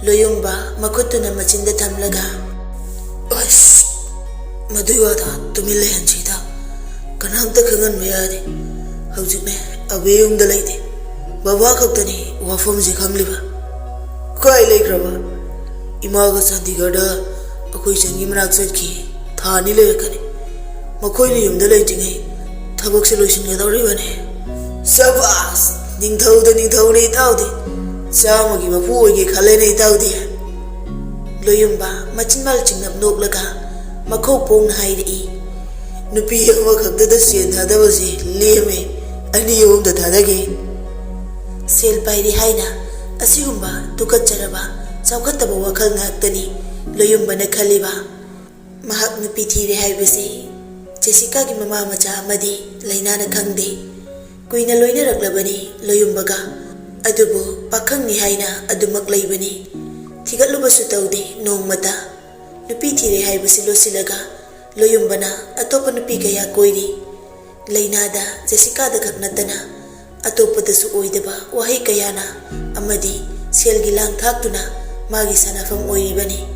ꯂꯣꯌꯨꯝꯕ ꯃꯈꯨꯠꯇꯨꯅ ꯃꯆꯤꯟꯗ ꯊꯝꯂꯒ, ꯑꯁ, ꯃꯗꯨꯏ ꯋꯥꯗ ꯇꯨꯃꯤꯟ ꯂꯩꯍꯟꯁꯤ, ꯏꯇꯥꯎ꯫ ꯀꯅꯥꯝꯇ ꯈꯪꯍꯟꯕ ꯌꯥꯗꯦ꯫ ꯍꯧꯖꯤꯛꯅꯦ, ꯑꯕꯦ ꯌꯨꯝꯗ ꯂꯩꯇꯦ꯫ ꯕꯕꯥ ꯈꯛꯇꯅꯤ ꯋꯥꯐꯝꯁꯤ ꯈꯪꯂꯤꯕ꯫ ꯀꯥꯏ ꯂꯩꯈ꯭ꯔꯕ? ꯏꯃꯥꯒ ꯆꯥꯟꯗꯤꯒꯔꯗ ꯑꯩꯈꯣꯏ ꯆꯟꯒꯤ ꯃꯅꯥꯛ ꯆꯠꯈꯤ꯫ ꯊꯥ ꯑꯅꯤ ꯂꯩꯔꯛꯀꯅꯤ꯫ ꯃꯈꯣꯏꯅ ꯌꯨꯝꯗ ꯂꯩꯇ꯭ꯔꯤꯉꯩ ꯊꯕꯛꯁꯦ ꯂꯣꯏꯁꯤꯟꯒꯗꯧꯔꯤꯕꯅꯦ꯫ ꯁꯕꯥꯁ! ꯅꯤꯡꯊꯧꯗ ꯅꯤꯡꯊꯧꯅꯦ ꯏꯇꯥꯎꯗꯤ꯫ ꯆꯥꯝꯃꯒꯤ ꯃꯄꯨ ꯑꯣꯏꯒꯦ ꯈꯜꯂꯦꯅꯦ ꯏꯇꯥꯎꯗꯤ꯫ ꯂꯣꯌꯨꯝꯕ ꯃꯆꯤꯟ ꯃꯥꯜ ꯆꯤꯡꯅꯞ ꯅꯣꯛꯂꯒ ꯃꯈꯧ ꯄꯣꯡꯅ ꯍꯥꯏꯔꯛꯏ, "ꯅꯨꯄꯤ ꯑꯃꯈꯛꯇꯗ ꯁꯦꯟ ꯊꯥꯗꯕꯁꯦ ꯂꯦꯝꯃꯦ, ꯑꯅꯤ ꯑꯍꯨꯝꯗ ꯊꯥꯗꯒꯦ"꯫ ꯁꯦꯜ ꯄꯥꯏꯔꯤ ꯍꯥꯏꯅ ꯑꯁꯤꯒꯨꯝꯕ ꯇꯨꯀꯠꯆꯔꯕ ꯆꯥꯎꯈꯠꯇꯕ ꯋꯥꯈꯜ ꯉꯥꯛꯇꯅꯤ ꯂꯣꯌꯨꯝꯕꯅ ꯈꯜꯂꯤꯕ꯫ ꯃꯍꯥꯛ ꯅꯨꯄꯤ ꯊꯤꯔꯦ ꯍꯥꯏꯕꯁꯤ ꯖꯦꯁꯤꯀꯥꯒꯤ ꯃꯃꯥ ꯃꯆꯥ ꯑꯃꯗꯤ ꯂꯩꯅꯥꯅ ꯈꯪꯗꯦ꯫ ꯀꯨꯏꯅ ꯂꯣꯏꯅꯔꯛꯂꯕꯅꯤ ꯂꯣꯌꯨꯝꯕꯒ꯫ ꯑꯗꯨꯕꯨ ꯄꯥꯈꯪꯅꯤ ꯍꯥꯏꯅ ꯑꯗꯨꯃꯛ ꯂꯩꯕꯅꯤ꯫ ꯊꯤꯒꯠꯂꯨꯕꯁꯨ ꯇꯧꯗꯦ ꯅꯣꯡꯃꯇ꯫ ꯅꯨꯄꯤ ꯊꯤꯔꯦ ꯍꯥꯏꯕꯁꯤ ꯂꯣꯠꯁꯤꯜꯂꯒ ꯂꯣꯌꯨꯝꯕꯅ ꯑꯇꯣꯞꯄ ꯅꯨꯄꯤ ꯀꯌꯥ ꯀꯣꯏꯔꯤ꯫ ꯂꯩꯅꯥꯗ ꯖꯦꯁꯤꯀꯥꯗ ꯈꯛ ꯅꯠꯇꯅ ꯑꯇꯣꯞꯄꯗꯁꯨ ꯑꯣꯏꯗꯕ ꯋꯥꯍꯩ ꯀꯌꯥꯅ ꯑꯃꯗꯤ ꯁꯦꯜꯒꯤ ꯂꯥꯡ ꯊꯥꯛꯇꯨꯅ ꯃꯥꯒꯤ ꯁꯥꯟꯅꯐꯝ ꯑꯣꯏꯔꯤꯕꯅꯤ꯫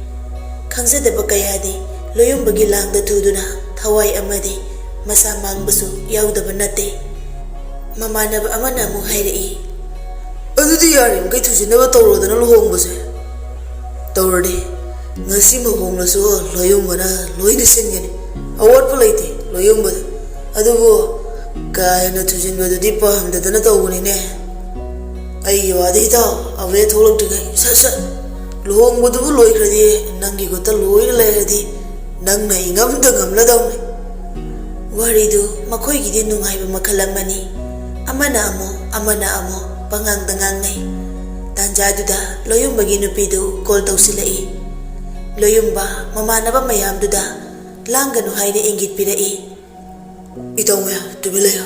ꯈꯪꯖꯗꯕ ꯀꯌꯥꯗꯤ ꯂꯣꯌꯨꯝꯕꯒꯤ ꯂꯥꯡꯗ ꯊꯨꯗꯨꯅ ꯊꯋꯥꯏ ꯑꯃꯗꯤ ꯃꯁꯥ ꯃꯥꯡꯕꯁꯨ ꯌꯥꯎꯗꯕ ꯅꯠꯇꯦ꯫ ꯃꯃꯥꯟꯅꯕ ꯑꯃꯅ ꯑꯃꯨꯛ ꯍꯥꯏꯔꯛꯏ, "ꯑꯗꯨꯗꯤ ꯌꯥꯔꯤꯃꯈꯩ ꯊꯨꯖꯤꯟꯅꯕ ꯇꯧꯔꯣꯗꯅ ꯂꯨꯍꯣꯡꯕꯁꯦ꯫ ꯇꯧꯔꯗꯤ ꯉꯁꯤꯃꯛ ꯍꯣꯡꯂꯁꯨ ꯂꯣꯌꯨꯝꯕꯅ ꯂꯣꯏꯅ ꯁꯤꯟꯒꯅꯤ, ꯑꯋꯥꯠꯄ ꯂꯩꯇꯦ ꯂꯣꯌꯨꯝꯕꯗ꯫ ꯑꯗꯨꯕꯨ ꯀꯥ ꯍꯦꯟꯅ ꯊꯨꯖꯤꯟꯕꯗꯨꯗꯤ ꯄꯥꯝꯗꯗꯅ ꯇꯧꯕꯅꯤꯅꯦ꯫ ꯑꯩꯒꯤ ꯋꯥꯗꯤ ꯏꯇꯥꯎ, ꯑꯕꯦ ꯊꯣꯛꯂꯛꯇ꯭ꯔꯤꯉꯩ ꯁꯠ ꯁꯠ ꯂꯨꯍꯣꯡꯕꯗꯨꯕꯨ ꯂꯣꯏꯈ꯭ꯔꯗꯤ, ꯅꯪꯒꯤ ꯈꯨꯠꯇ ꯂꯣꯏꯅ ꯂꯩꯔꯗꯤ ꯅꯪꯅ ꯏꯉꯝꯗ ꯉꯝꯂꯗꯧꯅꯤ"꯫ ꯋꯥꯔꯤꯗꯨ ꯃꯈꯣꯏꯒꯤꯗꯤ ꯅꯨꯡꯉꯥꯏꯕ ꯃꯈꯜ ꯑꯃꯅꯤ꯫ ꯑꯃꯅ ꯑꯃꯨꯛ, ꯑꯃꯅ ꯑꯃꯨꯛ ꯄꯉꯥꯡꯗ ꯉꯥꯡꯅꯩ꯫ ꯇꯥꯟꯖꯥꯗꯨꯗ ꯂꯣꯌꯨꯝꯕꯒꯤ ꯅꯨꯄꯤꯗꯨ ꯀꯣꯜ ꯇꯧꯁꯤꯜꯂꯛꯏ꯫ ꯂꯣꯌꯨꯝꯕ ꯃꯃꯥꯟꯅꯕ ꯃꯌꯥꯝꯗꯨꯗ ꯂꯥꯡꯒꯅꯨ ꯍꯥꯏꯅ ꯏꯪꯒꯤꯠ ꯄꯤꯔꯛꯏ꯫ "ꯏꯇꯥꯎ ꯃꯌꯥꯝ ꯇꯨꯃꯤꯟ ꯂꯩꯌꯨ"꯫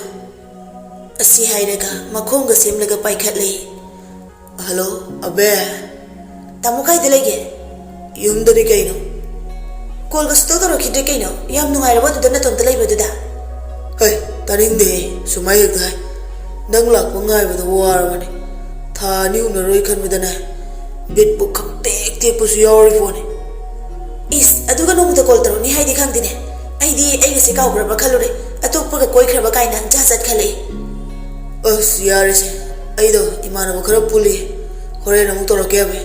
ꯑꯁꯤ ꯍꯥꯏꯔꯒ ꯃꯈꯣꯡꯒ ꯁꯦꯝꯂꯒ ꯄꯥꯏꯈꯠꯂꯦ꯫ "ꯍꯜꯂꯣ, ꯑꯕꯦ"꯫ "ꯇꯥꯃꯣ ꯀꯥꯏꯗ ꯂꯩꯒꯦ?" "ꯌꯨꯝꯗꯅꯤ ꯀꯩꯅꯣ"꯫ "ꯀꯣꯜꯒ ꯁꯨꯇꯧ ꯇꯧꯔꯛꯈꯤꯗ꯭ꯔꯦ ꯀꯩꯅꯣ? ꯌꯥꯝ ꯅꯨꯡꯉꯥꯏꯔꯕꯣ ꯑꯗꯨꯗ ꯅꯇꯣꯝꯇ ꯂꯩꯕꯗꯨꯗ?" "ꯍꯩ, ꯇꯥꯅꯤꯡꯗꯦ, ꯁꯨꯃꯥꯏ ꯍꯦꯛꯇ ꯍꯥꯏ"꯫ ꯅꯪ ꯂꯥꯛꯄ ꯉꯥꯏꯕꯗ ꯋꯥꯔꯕꯅꯤ꯫ ꯊꯥ ꯑꯅꯤ ꯎꯅꯔꯣꯏ ꯈꯟꯕꯗꯅꯦ, ꯕꯤꯠꯄꯨ ꯈꯪꯇꯦꯛ ꯇꯦꯛꯄꯁꯨ ꯌꯥꯎꯔꯤ ꯄꯣꯠꯅꯤ꯫ ꯏꯁ, ꯑꯗꯨꯒ ꯅꯣꯡꯃꯇ ꯀꯣꯜ ꯇꯧꯔꯛꯅꯤ ꯍꯥꯏꯗꯤ ꯈꯪꯗꯦꯅꯦ꯫ ꯑꯩꯗꯤ ꯑꯩꯒꯁꯦ ꯀꯥꯎꯈ꯭ꯔꯕ ꯈꯜꯂꯨꯔꯦ꯫ ꯑꯇꯣꯞꯄꯒ ꯀꯣꯏꯈ꯭ꯔꯕ ꯀꯥꯏꯅ ꯖꯥꯠ ꯖꯥꯠ ꯈꯜꯂꯛꯑꯦ꯫ ꯑꯁ, ꯌꯥꯔꯦꯁꯦ, ꯑꯩꯗꯣ ꯏꯃꯥꯟꯅꯕ ꯈꯔ ꯄꯨꯜꯂꯤ, ꯍꯣꯔꯦꯟ ꯑꯃꯨꯛ ꯇꯧꯔꯛꯀꯦ ꯍꯥꯏꯕꯅꯤ꯫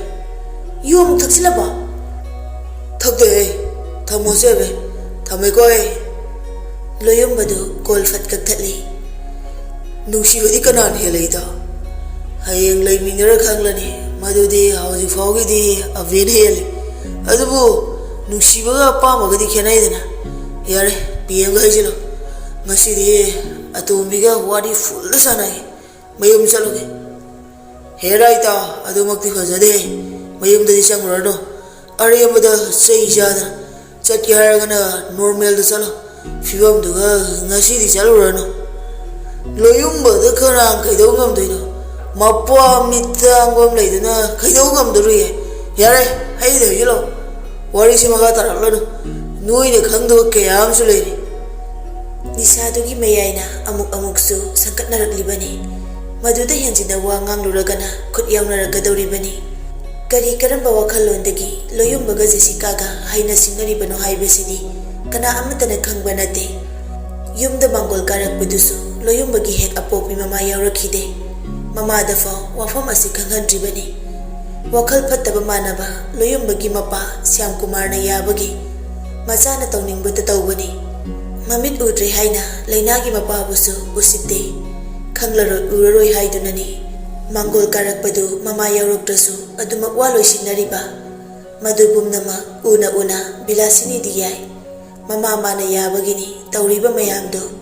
ꯌꯨ ꯑꯃꯨꯛ ꯊꯛꯆꯤꯜꯂꯕꯣ? ꯊꯛꯇꯦꯍꯦ, ꯊꯝꯃꯣꯁꯦ ꯍꯥꯏꯕꯅꯤ꯫ ꯊꯝꯃꯦꯀꯣ ꯑꯩ꯫ ꯂꯣꯌꯨꯝꯕꯗꯨ ꯀꯣꯜ ꯐꯠ ꯀꯛꯊꯠꯂꯤ꯫ ꯅꯨꯡꯁꯤꯕꯗꯤ ꯀꯅꯥꯅ ꯍꯦꯜꯂꯛꯏꯗꯣ? ꯍꯌꯦꯡ ꯂꯩꯃꯤꯟꯅꯔ ꯈꯪꯂꯅꯤ꯫ ꯃꯗꯨꯗꯤ ꯍꯧꯖꯤꯛ ꯐꯥꯎꯒꯤꯗꯤ ꯑꯕꯦꯅ ꯍꯦꯜꯂꯤ꯫ ꯑꯗꯨꯕꯨ ꯅꯨꯡꯁꯤꯕꯒ ꯑꯄꯥꯝꯕꯒꯗꯤ ꯈꯦꯠꯅꯩꯗꯅ꯫ ꯌꯥꯔꯦ, ꯄꯤ ꯑꯦꯝꯒ ꯍꯩꯖꯤꯜꯂꯣ꯫ ꯉꯁꯤꯗꯤ ꯑꯇꯣꯝꯕꯤꯒ ꯋꯥꯔꯤ ꯐꯨꯜꯗ ꯁꯥꯟꯅꯩ꯫ ꯃꯌꯨꯝ ꯆꯠꯂꯨꯒꯦ꯫ ꯍꯦꯔꯥ ꯏꯇꯥꯎ, ꯑꯗꯨꯃꯛꯇꯤ ꯐꯖꯗꯦ꯫ ꯃꯌꯨꯝꯗꯗꯤ ꯆꯪꯉꯨꯔꯅꯨ꯫ ꯑꯔꯦꯝꯕꯗ ꯆꯩ ꯆꯥꯗꯅ꯫ ꯆꯠꯀꯦ ꯍꯥꯏꯔꯒꯅ ꯅꯣꯔꯃꯦꯜꯗ ꯆꯠꯂꯣ꯫ ꯐꯤꯕꯝꯗꯨꯒ ꯉꯁꯤꯗꯤ ꯆꯠꯂꯨꯔꯅꯨ꯫ ꯂꯣꯌꯨꯝꯕꯗ ꯀꯅꯥ ꯀꯩꯗꯧ ꯉꯝꯗꯣꯏꯅꯣ? ꯃꯄ꯭ꯋꯥ ꯃꯤꯠ ꯇꯥꯡꯕ ꯑꯃ ꯂꯩꯗꯨꯅ ꯀꯩꯗꯧ ꯉꯝꯗꯣꯔꯤꯒꯦ? ꯌꯥꯔꯦ, ꯍꯩꯗ ꯍꯩꯖꯤꯜꯂꯣ꯫ ꯋꯥꯔꯤꯁꯤ ꯃꯈꯥ ꯇꯥꯔꯛꯂꯅꯨ꯫ ꯅꯣꯏꯅ ꯈꯪꯗꯕ ꯀꯌꯥ ꯑꯃꯁꯨ ꯂꯩꯔꯤ꯫ ꯅꯤꯁꯥꯗꯨꯒꯤ ꯃꯌꯥꯏꯅ ꯑꯃꯨꯛ ꯑꯃꯨꯛꯁꯨ ꯁꯟꯒꯠꯅꯔꯛꯂꯤꯕꯅꯤ꯫ ꯃꯗꯨꯗ ꯍꯦꯟꯖꯤꯟꯅ ꯋꯥ ꯉꯥꯡꯂꯨꯔꯒꯅ ꯈꯨꯠ ꯌꯥꯎꯅꯔꯛꯀꯗꯧꯔꯤꯕꯅꯤ꯫ ꯀꯔꯤ ꯀꯔꯝꯕ ꯋꯥꯈꯜꯂꯣꯟꯗꯒꯤ ꯂꯣꯌꯨꯝꯕꯒ ꯖꯦꯁꯤꯀꯥꯒ ꯍꯥꯏꯅ ꯁꯤꯡꯅꯔꯤꯕꯅꯣ ꯍꯥꯏꯕꯁꯤꯗꯤ ꯀꯅꯥ ꯑꯃꯠꯇꯅ ꯈꯪꯕ ꯅꯠꯇꯦ꯫ ꯌꯨꯝꯗ ꯃꯥꯡꯒꯣꯜ ꯀꯥꯔꯛꯄꯗꯨꯁꯨ ꯂꯣꯌꯨꯝꯕꯒꯤ ꯍꯦꯛ ꯑꯄꯣꯛꯄꯤ ꯃꯃꯥ ꯌꯥꯎꯔꯛꯈꯤꯗꯦ꯫ ꯃꯃꯥꯗ ꯐꯥꯎ ꯋꯥꯐꯝ ꯑꯁꯤ ꯈꯪꯍꯟꯗ꯭ꯔꯤꯕꯅꯤ꯫ ꯋꯥꯈꯜ ꯐꯠꯇꯕ ꯃꯥꯟꯅꯕ ꯂꯣꯌꯨꯝꯕꯒꯤ ꯃꯄꯥ ꯁ꯭ꯌꯥꯝ ꯀꯨꯃꯥꯔꯅ ꯌꯥꯕꯒꯤ ꯃꯆꯥꯅ ꯇꯧꯅꯤꯡꯕꯇ ꯇꯧꯕꯅꯤ꯫ ꯃꯃꯤꯠ ꯎꯗ꯭ꯔꯦ ꯍꯥꯏꯅ ꯂꯩꯅꯥꯒꯤ ꯃꯄꯥꯕꯨꯁꯨ ꯎꯁꯤꯠꯇꯦ꯫ ꯈꯪꯂꯔꯣꯏ ꯎꯔꯔꯣꯏ ꯍꯥꯏꯗꯨꯅꯅꯤ꯫ ꯃꯥꯡꯒꯣꯜ ꯀꯥꯔꯛꯄꯗꯨ ꯃꯃꯥ ꯌꯥꯎꯔꯛꯇ꯭ꯔꯁꯨ ꯑꯗꯨꯃꯛ ꯋꯥ ꯂꯣꯏꯁꯤꯟꯅꯔꯤꯕ꯫ ꯃꯗꯨ ꯄꯨꯝꯅꯃꯛ ꯎꯅ ꯎꯅ ꯕꯤꯂꯥꯁꯤꯅꯤꯗꯤ ꯌꯥꯏ꯫ ꯃꯃꯥ ꯃꯥꯅ ꯌꯥꯕꯒꯤꯅꯤ ꯇꯧꯔꯤꯕ ꯃꯌꯥꯝꯗꯨ꯫